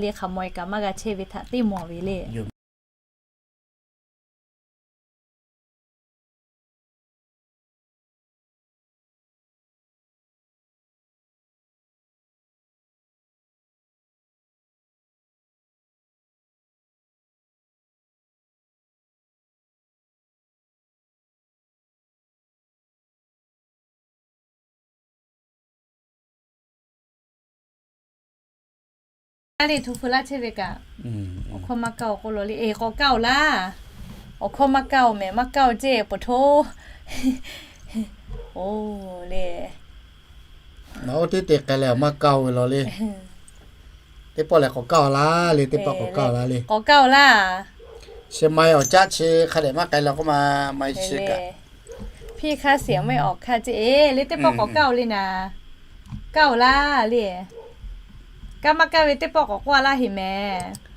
le hk'aˬ mawˬ e kaꞈ maˇ g'a chehˇ ve htaꞈ teˇ mawˬ ve le. Kaˇ le htu hpu laˇ chehˇ ve kaꞈ, awˬ hkawˇ maˇ kaˇ-oˬ k'oˆ law le. Eˬ, k'awꞈ kaˇ-oˬ laˇ. Awˬ hkawˇ maˇ kaˇ-oˬ mehˍ, maˇ kaˇ-oˬ ceˇ, peuˬ htoˇ. Oˬ le. Naˬ oˇ teˇ te k'ai leh maˇ kaˇ-oˬ ve law le. Teˇ pawˆ lehˬ k'awꞈ kaˇ-oˬ laˇ le, teˇ pawˆ k'awꞈ kaˇ-oˬ laˇ le. K'awꞈ kaˇ-oˬ laˇ. Chi mai awˬ caˆ chi hk'a dehꞈ maˇ k'ai la k'oˆ ma, mai chi kaꞈ. Hpiˇ hk'aˇ siˍ mehˆ awˬ hk'aˇ ceˇ, e, le teˇ pawˆ k'awꞈ kaˇ-oˬ le naˍ. Kaˇ-oˬ laˇ le. Kaˇ maˇ kaˇ ve teˇ pawˆ k'awꞈ k'oˆ laˇ heˍ mehˍ.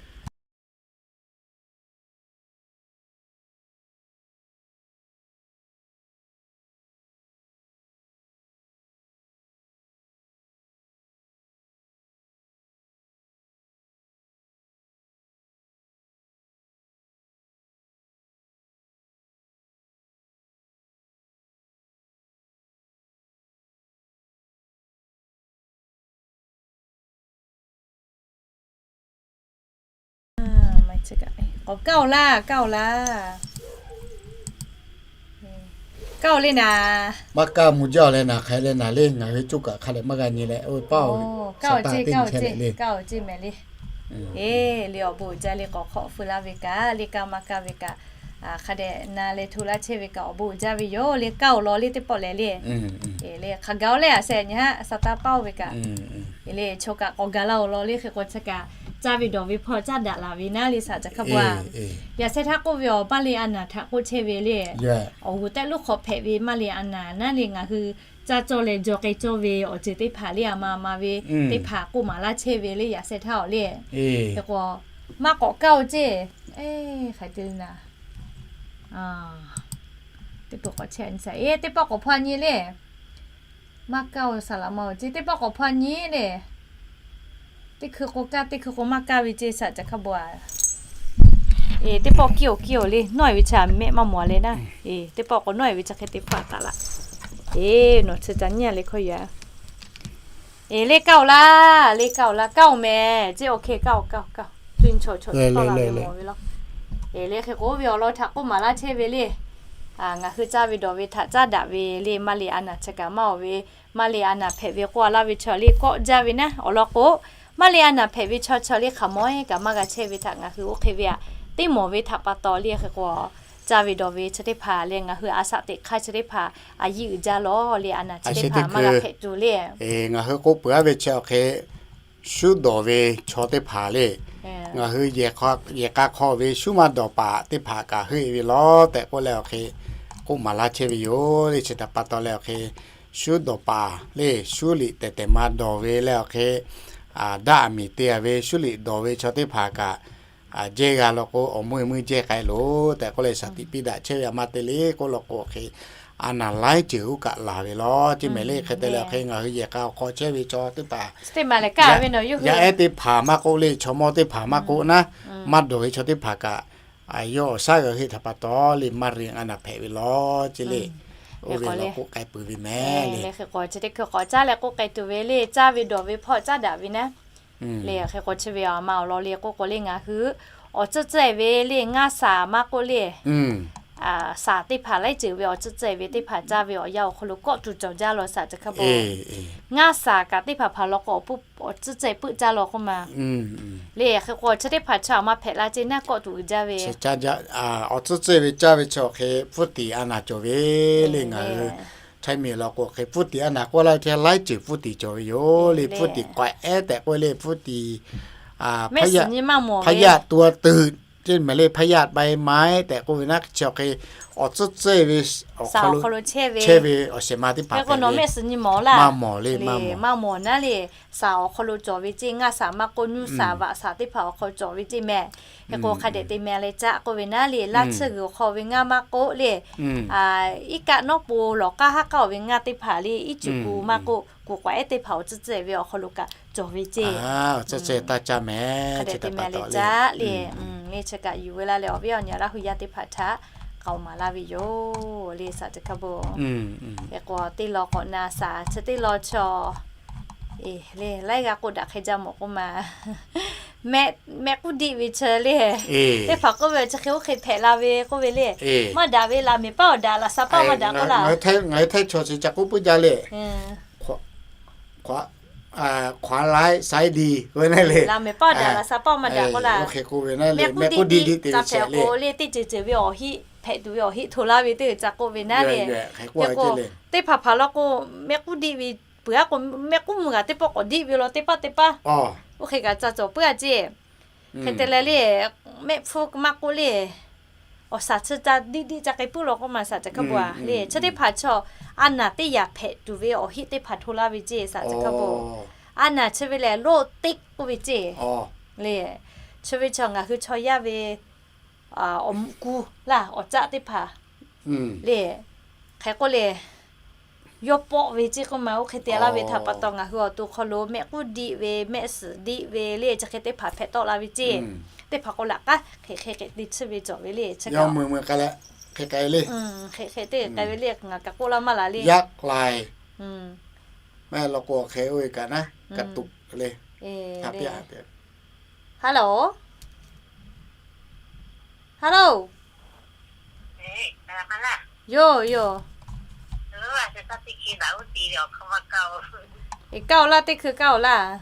K'awꞈ kaˇ-oˬ laˇ, kaˇ-oˬ laˇ. Kaˇ-oˬ le naˍ. Maˇ kaˇ mvuh jaˇ-oˬ leh naˍ, hk'aˬ hk'e leh naˍ le, ngaˬ hui coˇ kaꞈ hk'a dehꞈ maˇ g'a nyi leh, oˇ paˇ-oˬ, kaˇ-oˬ ceˇ, kaˇ-oˬ ceˇ, kaˇ-oˬ ceˇ mehˍ le. E, le awˬ bon uiˍ jaˇ le, k'awꞈ hk'awꞈ feu laˇ ve kaꞈ, le kaˇ maˇ kaˇ ve kaꞈ, hk'a dehꞈ na leh hto laˇ chehˇ ve kaꞈ awˬ bon uiˍ jaˇ ve yoˬ le. Kaˇ-oˬ law le teˇ pawˆ lehˬ le. E, le hk'aˬ gaˬ-oˬ leh a shehˍ nyi haˆ sa taˇ paˇ-oˬ ve kaꞈ. E, le chaw kaꞈ k'awꞈ gaˬ la-oˬ law le, hk'e k'o chi kaꞈ caˇ ve dawˬ ve hpawˇ caˉ daꞈ laˬ ve naˉ le saˍ ca hk'a bon-a. Yaꞈ sheh htaˇ k'oˆ ve awˬ maˇ le a naˍ htaꞈ k'oˆ chehˇ ve le. Awˬ g'uˬ tehꞈ luˉ hk'awꞈ hpehꞈ ve maˇ le a naˍ naˉ le ngaˬ hui caˇ cawˇ leh jaw k'ai cawˇ ve awˬ ceuˬ teˇ hpaˍ le a ma a ma ve teˇ hpaˍ k'oˆ maˍ laˇ chehˇ ve le yaꞈ sheh htaˇ-oˬ le. Hk'e k'o maˇ k'awꞈ kaˇ-oˬ ceˇ. Hk'aˬ hk'e te le naˍ. Teˇ pawˆ k'awꞈ chehˇ a nyi saˍ, e, teˇ pawˆ k'awꞈ hpaw nyi le. Maˇ kaˇ-oˬ saˍ laꞈ ma-oˬ ceˇ, teˇ pawˆ k'awꞈ hpaw nyi le. Teˇ hkui k'o kaˇ, teˇ hkui k'o maˇ kaˇ ve ceˇ saˍ ca hk'a bon-a. E, teˇ pawˆ kiˇ-oˬ kiˇ-oˬ le, nawˇ-e ve chi mehˆ maˇ mawˬ leh naˉ. E, teˇ pawˆ k'awꞈ nawˇ-e ve chi hk'e teˇ hpaˍ taˍ laꞈ. E, nawˬ chi ca nyi le hkawˇ yaꞈ. E, le kaˇ-oˬ laˇ, le kaˇ-oˬ laˇ, kaˇ-oˬ mehˍ ceˇ, oˬ hk'e kaˇ-oˬ kaˇ-oˬ kaˇ-oˬ. Tuˇ nyi chaw chaw taˇ la ve mawˬ ve law. E, le hk'e k'oˆ ve awˬ lawn htaꞈ k'oˆ maˍ laˇ chehˇ ve le. Ngaˬ hui caˇ ve dawˬ ve htaꞈ caˉ daꞈ ve le maˇ le a naˍ chi kaꞈ maˇ-oˬ ve, maˇ le a naˍ hpehꞈ ve k'oˆ a laˇ ve chaw le kawˆ jaˇ ve naˉ awˬ lawn k'o, maˇ le a naˍ hpehꞈ ve chaw chaw le hk'aˬ mawˬ-e kaꞈ maˇ g'a chehˇ ve htaꞈ ngaˬ hui oˇ hk'e ve aꞈ teˇ mawˬ ve htaꞈ pa taw le hk'e k'o, caˇ ve dawˬ ve chi teˇ hpaˍ leh ngaˬ hui a shaꞈ teꞈ hk'aˇ chi teˇ hpaˍ a yiˇ uiˍ jaˇ lawˬ le a naˍ chi teˇ hpaˍ maˇ g'a hpehꞈ tuˬ le. Ngaˬ hui k'oˆ peuˬ-a ve chi awˬ hk'e, shuˉ dawˬ ve chaw teˇ hpaˍ le, ngaˬ hui yehˬ k'a hk'aw ve shuˉ maˇ dawˬ paˍ teˇ hpaˍ kaꞈ heuˆ-e ve lawˬ tehꞈ k'oˆ leh awˬ hk'e k'oˆ maˍ laˇ chehˇ ve yoˬ le. Chi htaꞈ pa taw leh awˬ hk'e, shuˉ dawˬ paˍ le, shuˉ liꞈ tehˬ tehˬ ma dawˬ ve leh awˬ hk'e, daˆ aˬ miˍ te-a ve shuˉ liꞈ dawˬ ve chaw teˇ hpaˍ kaꞈ, jehˇ g'a law k'o awˬ meuˇ meuˇ jehˇ k'ai loˬ tehꞈ k'oˆ leh shaˍ tiꞈ piˇ daꞈ chehˇ ve a ma te le k'oˆ law k'o hk'e, a naˍ laiˉ ceuˬ uˉ kaꞈ laˬ ve lawˬ ceˇ mehˍ le. Hk'e te leh awˬ hk'e ngaˬ hui yehˬ k'a awˬ hk'aw chehˇ ve chaw teˇ hpaˍ, yaˇ ehˉ teˇ hpaˍ maˇ k'oˆ le, chaw mawˇ teˇ hpaˍ maˇ k'oˆ naˉ, maˇ dawˬ ve chaw teˇ hpaˍ kaꞈ, yawˇ awˬ shaˉ g'a heˆ htaꞈ pa taw le maˇ ri a naˍ hpehꞈ ve lawˬ ceˇ le. Oˇ ve lawˬ k'oˆ k'ai peuˬ ve mehˍ le. Hk'e k'o chi teˇ hkui k'awꞈ caˉ leh k'oˆ k'ai tuˬ ve le, caˇ ve dawˬ ve hpawˇ caˉ daꞈ ve naˉ. Le hk'e k'o chi ve a ma awˬ lawn le k'oˆ k'o le ngaˬ hui awˬ tcuhˇ tcuhˇ-e ve le ngaˇ shaˍ maˇ k'oˆ le, shaˍ teˇ hpaˍ laiˉ ceuˬ ve awˬ tcuhˇ tcuhˇ-e ve teˇ hpaˍ caˇ ve awˬ yanˇ awˬ hk'aw lo kawˆ tuˬ cawˬ jaˇ lawˬ shaˍ ca hk'a bon. Ngaˇ shaˍ kaꞈ teˇ hpaˍ hpaˍ law k'o awˬ tcuhˇ tcuhˇ-e puiˆ caˇ lawˬ k'oˆ ma. Le hk'e k'o chi teˇ hpaˍ chi a ma hpehꞈ la ceˇ naˉ kawˆ tuˬ uiˍ jaˇ ve. Awˬ tcuhˇ tcuhˇ-e ve caˇ ve chi awˬ hk'e pfuhˇ tiˍ a naˍ cawˬ ve le ngaˬ hui Htaiˇ miˬ law k'o hk'e pfuhˇ tiˍ a naˍ k'oˆ laˇ ve htaˇ laiˉ ceuˬ pfuhˇ tiˍ cawˬ ve yoˬ le. Pfuhˇ tiˍ k'awehꞈ ehˉ tehꞈ k'oˆ le, pfuhˇ tiˍ, hpaˇ yaˇ tuˇ a tuˬ ceˇ mehˍ le, hpaˇ yaˇ bai maiˉ tehꞈ k'oˆ ve naˉ chi awˬ hk'e awˬ tcuhˇ tcuhˇ-e ve awˬ hk'aw lo chehˇ ve awˬ shehˍ ma teˇ hpaˍ hpehꞈ ve, maˇ mawˬ le, maˇ mawˬ naˉ le. Shaˍ awˬ hk'aw lo cawˬ ve ceˇ, ngaˇ shaˍ maˇ k'oˆ, nuˇ shaˍ vaꞈ shaˍ teˇ hpaˍ awˬ hk'aw lo cawˬ ve ceˇ mehˍ. Hk'e k'o hk'a dehꞈ te mehˍ leh caˇ k'oˆ ve naˉ le, laˇ tsuhˇ g'uiˬ awˬ hk'aw ve ngaˇ maˇ k'oˆ le, iˉ kaˆ nawˉ po lawˬ k'aˉ haˉ k'aˉ-oˬ ve ngaˇ teˇ hpaˍ le, iˉ cuˬ ku maˇ k'oˆ, kuˬ k'awehꞈ ehˉ teˇ hpaˍ awˬ tcuhˇ tcuhˇ-e ve awˬ hk'aw lo kaꞈ cawˬ ve ceˇ. Hk'a dehꞈ te mehˍ leh caˇ le, le chi kaꞈ yuˬ veu la leh awˬ viˉ awˬ nyi Laˇ hu yaˇ teˇ hpaˍ htaꞈ k'aoˍ maˍ laˇ ve yoˬ le shaˍ ca hk'a bon. Hk'e k'o teˇ law k'awꞈ na shaˍ chi teˇ law chaw le laiˉ g'aˇ k'oˆ daꞈ hk'e jaˇ mawˬ k'oˆ ma. Mehˆ k'uˉ diˆ ve chi le, teˇ hpaˍ k'oˆ ve chi hk'e oˇ hk'e hpehꞈ la ve k'oˆ ve le. Maˇ daꞈ ve laꞈ mehˍ paˉ awˬ daꞈ laꞈ sha paˉ maˇ daꞈ k'oˆ laˇ. Ngaˬ hui Htaiˇ chaw chi ca k'oˆ puiˉ jaˇ le. K'awehꞈ laiˉ saiˉ di ve naˉ le, laꞈ mehˍ paˉ awˬ daꞈ laꞈ sha paˉ maˇ daꞈ k'oˆ laˇ. Oˇ hk'e k'oˆ ve naˉ le, mehˆ k'uˉ diˆ diˆ te ve chi le, teˇ ceuˬ ceuˬ ve awˬ heˆ hpehꞈ tuˬ ve awˬ heˆ hto laˇ ve teˇ ceuˬ ca k'oˆ ve naˉ le. K'o teˇ hpaˍ hpaˍ law k'o mehˆ k'uˉ diˆ ve peuˬ a k'o, mehˆ k'uˉ mvuh g'a teˇ pawˆ k'awꞈ diˆ ve law teˇ paˉ teˇ paˉ. Oˇ hk'e kaꞈ ca cawˬ puiˉ a ceˇ. Hk'e te leh le, mehˆ hpfuhˇ maˇ k'oˆ le, awˬ shaˍ chi ca diˆ diˆ ca k'ai puiˉ law k'oˆ ma, shaˍ caˬ hkaˉ bon-a le. Chi teˇ hpaˍ chaw a naˍ teˇ yaꞈ hpehꞈ tuˬ ve awˬ heˆ teˇ hpaˍ hto laˇ ve ceˇ, shaˍ caˬ hkaˉ bon. A naˍ chi ve lehˬ loˆ teˇ k'oˆ ve ceˇ le. Chi ve chaw ngaˬ hui chaw yaˇ ve awˬ mvuhˇ kuˇ laˇ awˬ caˆ teˇ hpaˍ le. Hk'e k'oˆ le, yawˇ pawˆ ve ceˇ k'oˆ ma, oˇ hk'e te laˇ ve htaꞈ pa taw ngaˬ hui awˬ to hk'aw lo mehˆ k'uˉ diˆ ve, mehˆ suhˍ diˆ ve le, chi hk'e teˇ hpaˍ hpehꞈ tawˆ la ve ceˇ. Teˇ hpaˍ k'o laꞈ k'aˉ hk'e hk'e hk'e te tsuhˇ ve cawˬ ve le. Hk'e hk'e te k'ai ve le, ngaˬ kaꞈ k'oˆ laˇ maˇ la le. Yaꞈ lai, mehˆ law k'o hk'e oˇ ve kaꞈ naˉ, ka tuꞈ le. Hello, hello. Yoˬ yoˬ. Kaˇ-oˬ laˇ, teˇ hkui kaˇ-oˬ laˇ.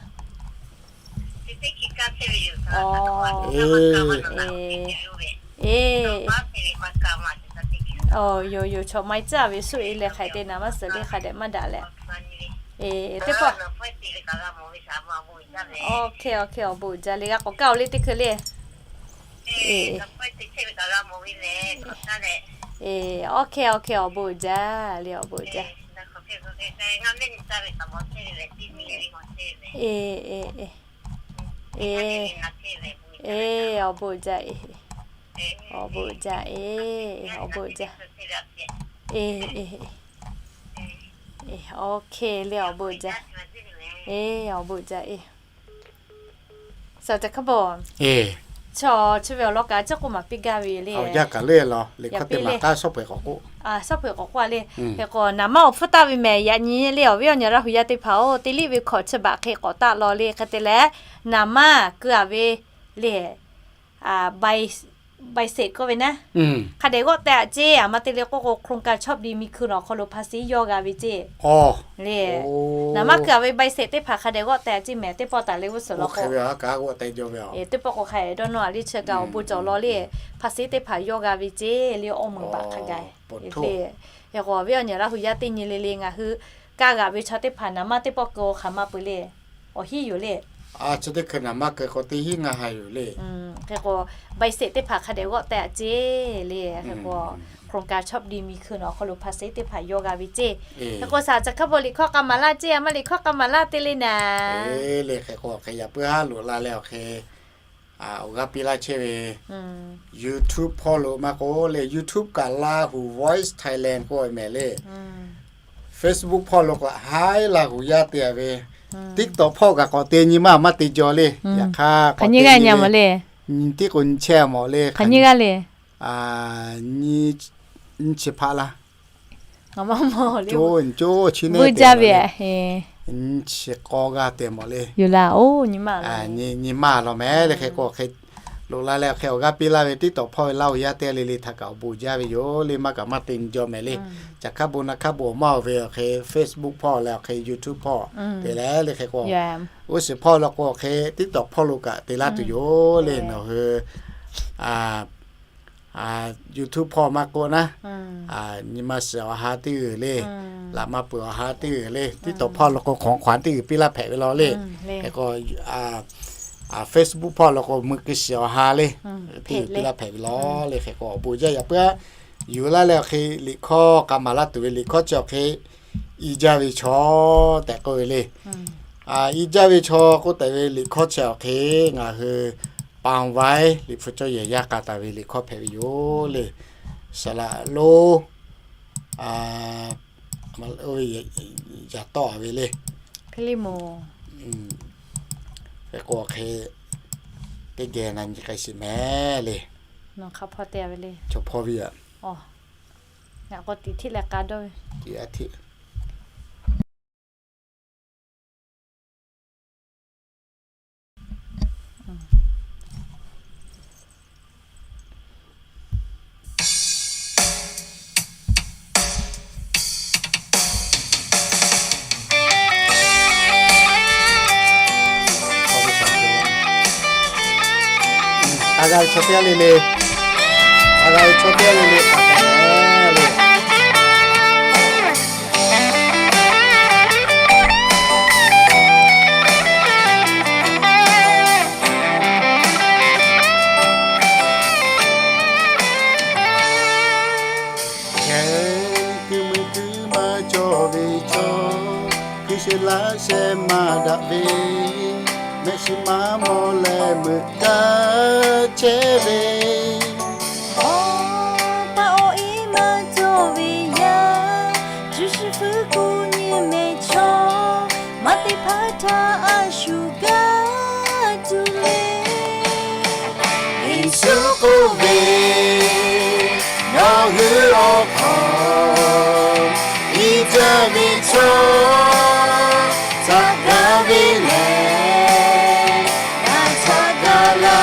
Yoˬ yoˬ, chaw ma-e tcuhˉ ve suh-e leh hk'aˬ hk'e te naˍ maˇ suhˍ le, hk'a dehꞈ maˇ daꞈ leh. Teˇ pawˆ. Awˬ hk'e awˬ hk'e, awˬ bon uiˍ jaˇ le, g'a k'awꞈ kaˇ-oˬ le teˇ hkui le. Awˬ hk'e awˬ hk'e, awˬ bon uiˍ jaˇ le, awˬ bon uiˍ jaˇ. Awˬ bon uiˍ jaˇ e. Awˬ bon uiˍ jaˇ e. Awˬ bon uiˍ jaˇ. Awˬ hk'e le, awˬ bon uiˍ jaˇ e. Awˬ bon uiˍ jaˇ e. Shaˍ caˬ hkaˉ bon, chaw chi ve awˬ lawn kaꞈ ciˉ k'oˆ maˍ piˇ gaˇ ve le. Awˬ jaˇ kaꞈ le, law le hkawˇ te maˍ taˍ, shawˉ peuˬ k'awꞈ k'oˆ, shawˉ peuˬ k'awꞈ k'oˆ a le. Hk'e k'o naˍ maˇ awˬ hpfuhˇ taˍ ve mehˍ, yaꞈ nyi le awˬ viˉ awˬ nyi Laˇ hu yaˇ teˇ hpaˍ-oˬ, teˇ liˇ ve hkawꞈ chi baꞈ hk'e k'awꞈ taˆ law le. Hk'e te leh naˍ maˇ keu-a ve le, bai seˍ k'oˆ ve naˉ, hk'a dehꞈ g'awˆ teh-a ceˇ. A ma te le k'oˆ k'o, โครงการชอบดีมีคืน awˬ hk'aw lo hpaˍ seˍ yawˇ g'a ve ceˇ le. Naˍ maˇ keu-a ve bai seˍ teˇ hpaˍ hk'a dehꞈ g'awˆ teh-a ceˇ mehˍ, teˇ pawˆ taˍ le g'uˇ suhˍ law k'o, teˇ pawˆ k'o hk'a dehꞈ dawˇ nawˇ-a le. Chi kaꞈ awˬ bon cawˬ law le, hpaˍ seˍ teˇ hpaˍ yawˇ g'a ve ceˇ le, awˇ meuˍ baꞈ hk'a gaˬ le. Hk'e k'o awˬ viˉ awˬ nyi Laˇ hu yaˇ teˇ nyi le le ngaˬ hui kaˇ g'aꞈ ve chaw teˇ hpaˍ naˍ maˇ teˇ pawˆ keu-o hk'aˬ ma peuˬ le. Awˬ hinˉ yoˬ le. Chi teˇ hkui naˍ maˇ keu k'o teˇ hinˉ ngaˇ ha yoˬ le. Hk'e k'o bai seˍ teˇ hpaˍ hk'a dehꞈ g'awˆ teh-a ceˇ le. Hk'e k'o โครงการชอบดีมีคืน awˬ hk'aw lo hpaˍ seˍ teˇ hpaˍ yawˇ g'a ve ceˇ. Hk'e k'o shaˍ caˬ hkaˉ bon liꞈ hkawˇ k'aꞈ maˍ laˇ ceˇ, a maˇ liꞈ hkawˇ k'aꞈ maˍ laˇ te le naˍ le. Hk'e k'o hk'e yaꞈ puiˉ haˉ loꞈ la leh awˬ hk'e awˬ g'aˇ piˇ laˇ chehˇ ve YouTube hpawˇ lo maˇ k'oˆ le, YouTube kaꞈ Lahu Voice Thailand k'oˆ ve mehˍ le. Facebook hpawˇ lo kaꞈ haiˉ Laˇ hu yaˇ te-a ve, TikTok hpawˇ kaꞈ k'awꞈ te nyi maˇ maˇ te jaw le. Yaꞈ hk'aˇ k'awꞈ te nyi le, nyi tiˉ k'o nyi chehˇ mawˬ le. Nyi chi hpaˆ laˇ, co chi neˉ te ve, nyi chi k'awˇ g'aˇ te mawˬ le. Nyi maˇ law mehˍ le. Hk'e k'o hk'e loꞈ la leh awˬ hk'e awˬ g'aˇ piˇ laˇ ve TikTok hpawˇ ve Laˇ hu yaˇ te le le htaꞈ kaꞈ awˬ bon jaˇ ve yoˬ le. Maˇ kaꞈ maˇ te nyi jaw mehˍ le. Caˬ hkaˉ bon naˍ hkaˉ bon awˬ maˇ-oˬ ve awˬ hk'e Facebook hpawˇ leh awˬ hk'e YouTube hpawˇ te leh le. Hk'e k'o g'uˇ suhˍ hpawˇ lo k'o awˬ hk'e TikTok hpawˇ lo kaꞈ te laˇ tuˬ yoˬ le. Nawˬ hui YouTube hpawˇ maˇ k'oˆ naˉ, nyi ma shiˍ awˬ ha teˇ g'uiˬ le, laꞈ ma peuˬ awˬ ha teˇ g'uiˬ le, TikTok hpawˇ lo k'o ของขวัญ teˇ g'uiˬ piˇ laˇ hpehꞈ ve law le. Hk'e k'o Facebook hpawˇ lo k'o mui keu shiˍ awˬ ha le, teˇ g'uiˬ piˇ laˇ hpehꞈ ve law le. Hk'e k'o awˬ bon jaˇ yaꞈ puiˉ-a yuˬ laˇ leh awˬ hk'e liꞈ hkawˇ k'aꞈ maˍ laˇ tuˬ ve liꞈ hkawˇ chi awˬ hk'e i jaˇ ve chaw tehꞈ k'oˆ ve le. I jaˇ ve chaw k'oˆ tehꞈ ve liꞈ hkawˇ chi awˬ hk'e ngaˬ hui ปางไว้ liꞈ hpu cawˇ yehˬ yaˇ k'a taˍ ve liꞈ hkawˇ hpehꞈ ve yoˬ le. Saˍ laꞈ lonˉ, oˇ ve yaꞈ tawˆ-a ve le. Hk'e k'o hk'e teˇ geh na nyi k'ai shiˍ mehˍ le. Chaw hpawˇ ve a, ngaˬ k'o tiꞈ htiˆ leh k'a dawˇ ve. A g'a ve chaw teˇ g'aˇ le le, a g'a ve chaw teˇ g'aˇ le le, a g'a ve chaw teˇ g'aˇ le le. ve chaw, hkui sheh laˇ sheh maˇ daꞈ ve, mehˆ shiˍ maˇ mawˬ leh meuꞈ kaˇ chehˇ ve, awˬ pa awˬ e maˇ cawˬ ve yaˇ, cuˇ shiˍ fuiˉ kuˬ nyi mehˍ chaw, maˇ te hpaˇ htaˇ a shu gaˇ tuˬ le. Yeˍsuˆ k'oˆ ve, Nawˬ hui awˬ hk'aw iˉ jaˇ ve chaw htaꞈ gaˇ ve lehˬ, ngaˬ htaꞈ gaˇ laˇ.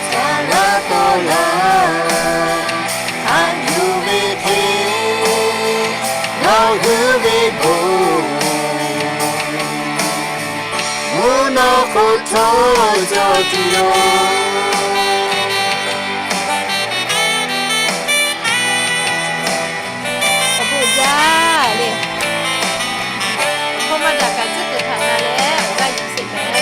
Htaꞈ g'aˇ tawˆ laˇ, haꞈ yuˬ ve hk'e, nawˬ hui ve bon mvuhˇ naw hk'oˆ htawˇ cawˬ tuˬ yoˬ. Awˬ bon jaˇ le. Hkawˇ maˇ daꞈ kaꞈ tcuhˉ kuiˬ htaꞈ na leh awˬ g'aˇ yuˬ sheˍ mehˍ.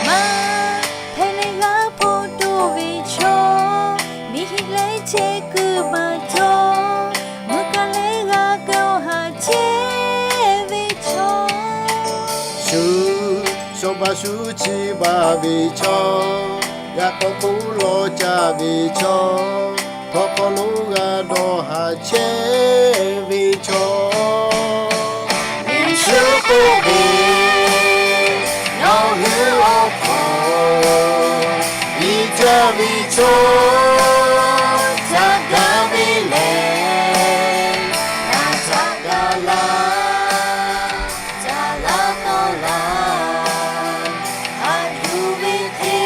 Maˇ hpehꞈ leh g'a hpaw toˇ ve chaw, miˬ hiˆ leh chehˇ kuiˬ maˇ cawˬ, meuꞈ kaˇ leh g'a keu haꞈ chehˇ ve chaw, shu shawˍ baˬ shu chi baˬ ve chaw, yaꞈ k'aw k'oˆ lawˬ caˇ ve chaw, hk'aw hk'aw lo g'a dawˇ haꞈ chehˇ ve chaw, Yeˍsuˆ k'oˆ ve, Nawˬ hui awˬ hk'aw iˉ jaˇ ve chaw htaꞈ gaˇ ve lehˬ, ngaˬ htaꞈ gaˇ laˇ. Caˇ laˇ tawˆ laˇ, haꞈ yuˬ ve hk'e,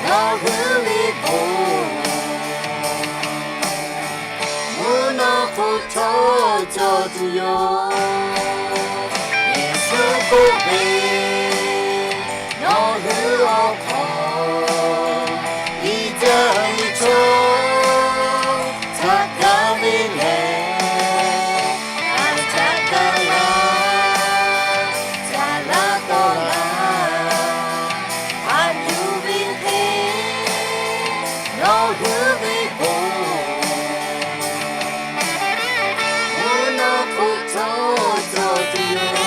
nawˬ hui ve bon mvuhˇ naw hk'oˆ htawˇ cawˬ tuˬ yoˬ. Yeˍsuˆ k'oˆ ve, Nawˬ hui awˬ hk'aw iˉ jaˇ ve chaw htaꞈ gaˇ ve lehˬ, ngaˬ htaꞈ gaˇ laˇ. Caˇ laˇ tawˆ laˇ, haꞈ yuˬ ve hk'e, nawˬ hui ve bon mvuhˇ naw hk'oˆ htawˇ cawˬ tuˬ yoˬ.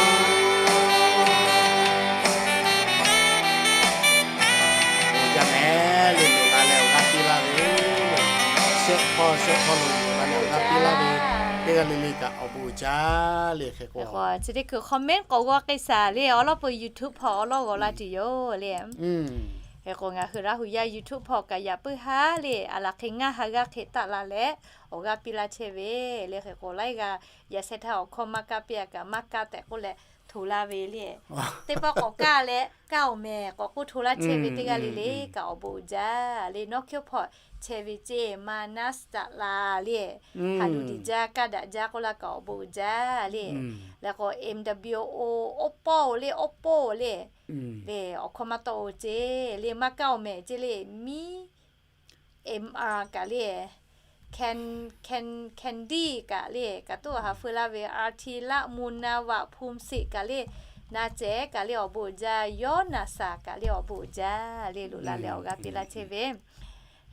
Bon jaˇ mehˍ le, loꞈ la leh awˬ g'aˇ piˇ laˇ ve, shehˆ hpawˇ shehˆ hpawˇ lo loꞈ la leh awˬ g'aˇ piˇ laˇ ve, teˇ g'aˇ le le kaꞈ awˬ bon uiˍ jaˇ le. Hk'e k'o, chi teˇ hkui comment k'awꞈ g'aw k'ai shaˍ le, awˬ lawn peu YouTube hpawˇ awˬ lawn g'aw la tuˬ yoˬ le. Hk'e k'o, ngaˬ hui Laˇ hu yaˇ YouTube hpawˇ kaꞈ yaꞈ puiˉ haˉ le, aˬ laˬ hk'e ngaˇ ha g'aˇ hk'e taˆ la leh awˬ g'aˇ piˇ laˇ chehˇ ve le. Hk'e k'o, laiˉ g'aˇ yaꞈ sheh htaˇ awˬ hkawˇ maˇ kaˇ piˇ a kaꞈ maˇ kaˇ tehꞈ k'oˆ leh hto laˇ ve le. Teˇ pawˆ k'awꞈ kaˇ leh kaˇ awˬ mehˍ k'awꞈ k'oˆ hto laˇ chehˇ ve teˇ g'aˇ le le kaꞈ awˬ bon uiˍ jaˇ le. Nawˉ hkiˉ hpawˇ chehˇ ve ceˇ maˇ naˉ taˍ la le. Haˍ duˬ diˬ jaˇ kaˇ daꞈ jaˇ k'oˆ laˇ kaꞈ awˬ bon uiˍ jaˇ le. Leh k'o M W O, Oppo le, Oppo le. Le awˬ hkawˇ maˇ tawˆ-o ceˇ le, maˇ kaˇ awˬ mehˍ ceˇ le, miˉ M R kaꞈ le, Can, Can, Candy kaꞈ le, kaꞈ tuˉ haˍ feu laˇ ve, R T laˆ mu na vaꞈ hpu sheˍ kaꞈ le, na cehˬ kaꞈ le awˬ bon uiˍ jaˇ, yawˇ naˍ saˍ kaꞈ le awˬ bon uiˍ jaˇ le, loꞈ la leh awˬ g'aˇ piˇ laˇ chehˇ ve.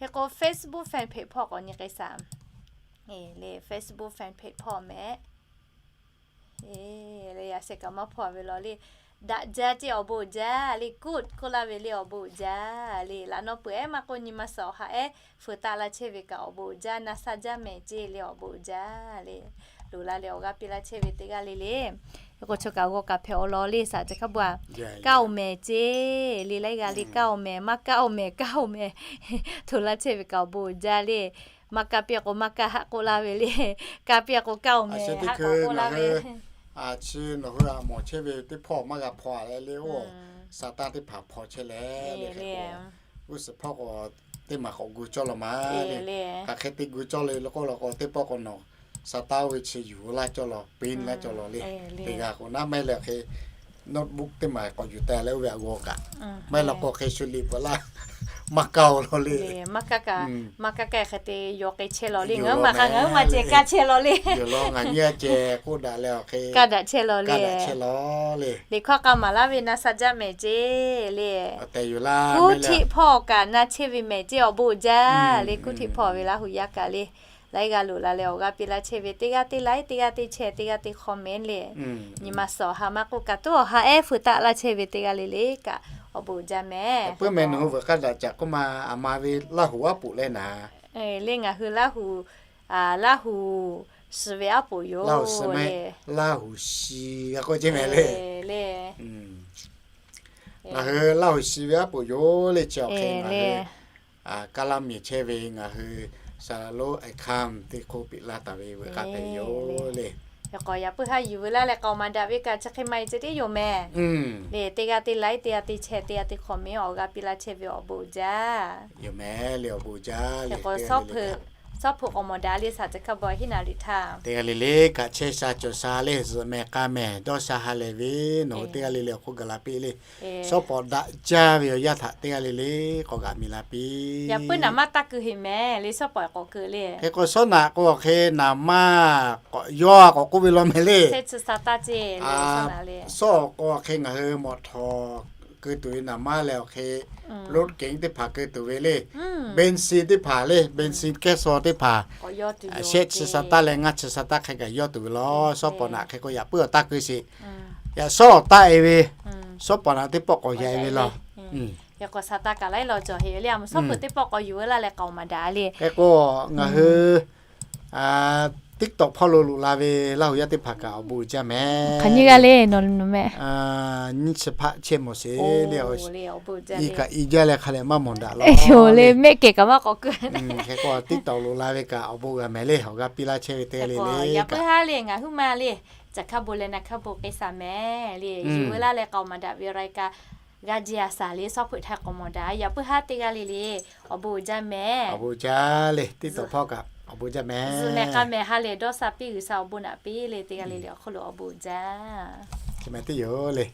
Hk'e k'o Facebook fan page hpawˇ k'awꞈ nyi k'ai shaˍ. Le Facebook fan page hpawˇ mehˍ. Leh yaꞈ sheh kaꞈ maˇ hpawˇ ve law le. Daꞈ jaˇ ceˇ awˬ bon uiˍ jaˇ le, good k'oˆ laˇ ve le awˬ bon uiˍ jaˇ le. Laꞈ nawˉ peuˬ ehˉ maˇ k'oˆ nyi ma suhˍ awˬ ha ehˉ feu taˆ laˇ chehˇ ve kaꞈ awˬ bon uiˍ jaˇ, na sha jaˇ mehˍ ceˇ le awˬ bon uiˍ jaˇ le. Loꞈ la leh awˬ g'aˇ piˇ laˇ chehˇ ve teˇ g'aˇ le le. Hk'e k'o chaw kaꞈ g'aw kaꞈ hpehꞈ awˬ lawn le shaˍ ceˬ hk'a bu a. Kaˇ awˬ mehˍ ceˇ le, laiˉ g'aˇ le kaˇ awˬ mehˍ, maˇ kaˇ awˬ mehˍ, kaˇ awˬ mehˍ hto laˇ chehˇ ve kaꞈ awˬ bon uiˍ jaˇ le. Maˇ kaˇ piˇ k'o maˇ kaˇ haˆ k'oˆ laˇ ve le. Kaˇ piˇ k'o kaˇ awˬ mehˍ haˆ k'awꞈ k'oˆ laˇ ve. Chi nawˬ hui a mawˬ chehˇ ve teˇ hpawˇ maˇ g'a hpaw leh le oˬ. Saˍtanˍ teˇ hpaˍ hpaw chehˇ leh le hk'e k'o, g'uˇ suhˍ hpawˇ k'o teˇ maˬ k'awꞈ gu cawˇ law ma le. Hk'aˬ hk'e te gu cawˇ le lo k'oˆ la k'o, teˇ pawˆ k'o nawˬ Saˍtanˍ oˇ ve chi yuˬ laˇ cawˇ law, print laˇ cawˇ law le. Teˇ g'aˇ k'o naˉ maˇ heˆ leh hk'e notebook teˇ maˬ k'awꞈ yuˬ taˍ leh oˇ ve a g'aw kaꞈ, maˇ heˆ law k'o hk'e shu liꞈ bvuhꞈ laˇ. maˇ kaˇ-oˬ law le. Maˇ kaˇ kaꞈ, maˇ kaˇ kaꞈ hk'e te yaw k'ai chehˇ law le. Ngaˬ hui maˬ hk'a ngaˬ hui maˬ ceh kaˇ chehˇ law le. Kaˇ daꞈ chehˇ law le. Liꞈ hkawˇ k'a maˍ laˇ ve na sha jaˇ mehˍ ceˇ le. Kuˉ hteꞈ hpawˇ kaꞈ na chehˇ ve mehˍ ceˇ, awˬ bon uiˍ jaˇ le. Kuˉ hteꞈ hpawˇ ve Laˇ huˍ yaˇ kaꞈ le, laiˉ g'aˇ loꞈ la leh awˬ g'aˇ piˇ laˇ chehˇ ve teˇ g'aˇ teˇ like, teˇ g'aˇ teˇ share, teˇ g'aˇ teˇ comment le. Nyi ma suhˍ awˬ ha maˇ k'oˆ kaꞈ tuˉ awˬ ha ehˉ feuꞈ taˆ laˇ chehˇ ve teˇ g'aˇ le le kaꞈ awˬ bon uiˍ jaˇ mehˍ. Puiˉ mehˍ nawˬ hui veuꞈ k'aˇ daꞈ caꞈ k'oˆ ma, aˬ ma ve Laˇ huˍ aˉ poꞈ leh naˍ le, ngaˬ hui Laˇ huˍ, Laˇ huˍ shiˍ ve aˉ poꞈ yoˬ le. Laˇ huˍ shiˍ g'a k'oˆ ceˇ mehˍ le. Ngaˬ hui Laˇ huˍ shiˍ ve aˉ poꞈ yoˬ le. Chi awˬ hk'e ngaˬ hui kaˇ laˇ miˬ chehˇ ve ngaˬ hui Saˍ laˍ lonˉ Aiˍ hkaˇ teˇ hk'oˆ piꞈ laˇ taˍ ve veuꞈ k'aˇ hpehꞈ yoˬ le. Yaꞈ k'aw yaꞈ puiˉ haˉ yuˬ veu laˇ leh k'aoˍ maˍ daꞈ ve kaꞈ chi hk'e maˇ heˆ ceh tiˉ yoˬ mehˍ le. Teˇ g'aˇ teˇ like, teˇ g'aˇ teˇ share, teˇ g'aˇ teˇ comment awˬ g'aˇ piˇ laˇ chehˇ ve awˬ bon uiˍ jaˇ yoˬ mehˍ le. Awˬ bon uiˍ jaˇ le. Sawˉ hpeuꞈ k'aoˍ maˍ daꞈ le, shaˍ ceh hkaˇ baw hiˉ naˍ riˍ htaˇ teˇ g'aˇ le le kaꞈ chehˇ sha cawˬ sha le, zuhꞈ mehˍ k'a mehˍ dawˇ sha ha lehˬ ve nawˬ hui teˇ g'aˇ le le awˬ hk'oˆ gaˬ la piˇ le. Sawˉ pawˍ daꞈ jaˇ ve awˬ yanˇ htaꞈ teˇ g'aˇ le le k'awꞈ g'aꞈ miˬ la piˇ. Yaꞈ puiˉ naˍ maˇ taˇ keu heꞈ mehˍ le, sawˉ pawˍ k'awꞈ keu le. Hk'e k'o sawˉ naꞈ k'o hk'e naˍ maˇ k'awꞈ yawˇ k'awꞈ k'oˆ ve law mehˍ le. Sawˉ k'o hk'e ngaˬ hui mawꞈ htawˍ keu tuˬ ve naˍ maˇ leh awˬ hk'e loꞈ kehˬ teˇ hpaˍ keu tuˬ ve le. Benˍ siˍ teˇ hpaˍ le, benˍ siˍ kehˉ shaw teˇ hpaˍ shehˆ chi sha taˇ leh ngaˇ chi sha taˇ hk'e kaꞈ yawˇ tuˬ ve law. Sawˉ pawˍ naꞈ hk'e k'o yaꞈ puiˉ awˬ taˇ keu sheˍ. Yaꞈ sawˉ awˬ taˇ e ve, sawˉ pawˍ naꞈ teˇ pawˆ k'awꞈ yaꞈ e ve law. Sawˉ peuˬ teˇ pawˆ k'awꞈ yuˬ veu laˇ leh k'aoˍ maˍ daꞈ le. Hk'e k'o ngaˬ hui TikTok hpawˇ lo loꞈ la ve Laˇ huˍ yaˇ teˇ hpaˍ kaꞈ awˬ bon uiˍ jaˇ mehˍ. Hk'aˬ nyiˇ g'aˇ le nawˬ mehˍ. Nyiˇ chi hpaˆ chehˇ mawˬ sheˍ le. I kaꞈ i jaˇ leh hk'a lehˬ maˇ mawˬ daꞈ law le. Mehˆ kehˬ kaꞈ maˇ k'awꞈ keu. Hk'e k'o TikTok loꞈ la ve kaꞈ awˬ bon g'a mehˍ le. Awˬ g'aˇ piˇ laˇ chehˇ ve teˇ g'aˇ le le. Yaꞈ puiˉ haˉ le ngaˬ huiˉ ma le, caˬ hkaˇ bon leh na hkaˇ bon k'ai shaˍ mehˍ le. Yuˬ veu laˇ leh k'aoˍ maˍ daꞈ ve รายการ g'a ji a shaˍ le, sawˉ peuˬ htaˇ k'awꞈ maˍ daꞈ. Yaꞈ puiˉ haˉ teˇ g'aˇ le le awˬ bon uiˍ jaˇ mehˍ. Awˬ bon uiˍ jaˇ le. TikTok hpawˇ kaꞈ awˬ bon jaˇ mehˍ. Zuhꞈ mehˍ k'a mehˍ ha lehˬ dawˇ sha piˇ G'uiˬsha awˬ bon naꞈ piˇ le. Teˇ g'aˇ le le awˬ hk'oˆ lo awˬ bon uiˍ jaˇ. Chi mehˍ teˇ yoˬ le.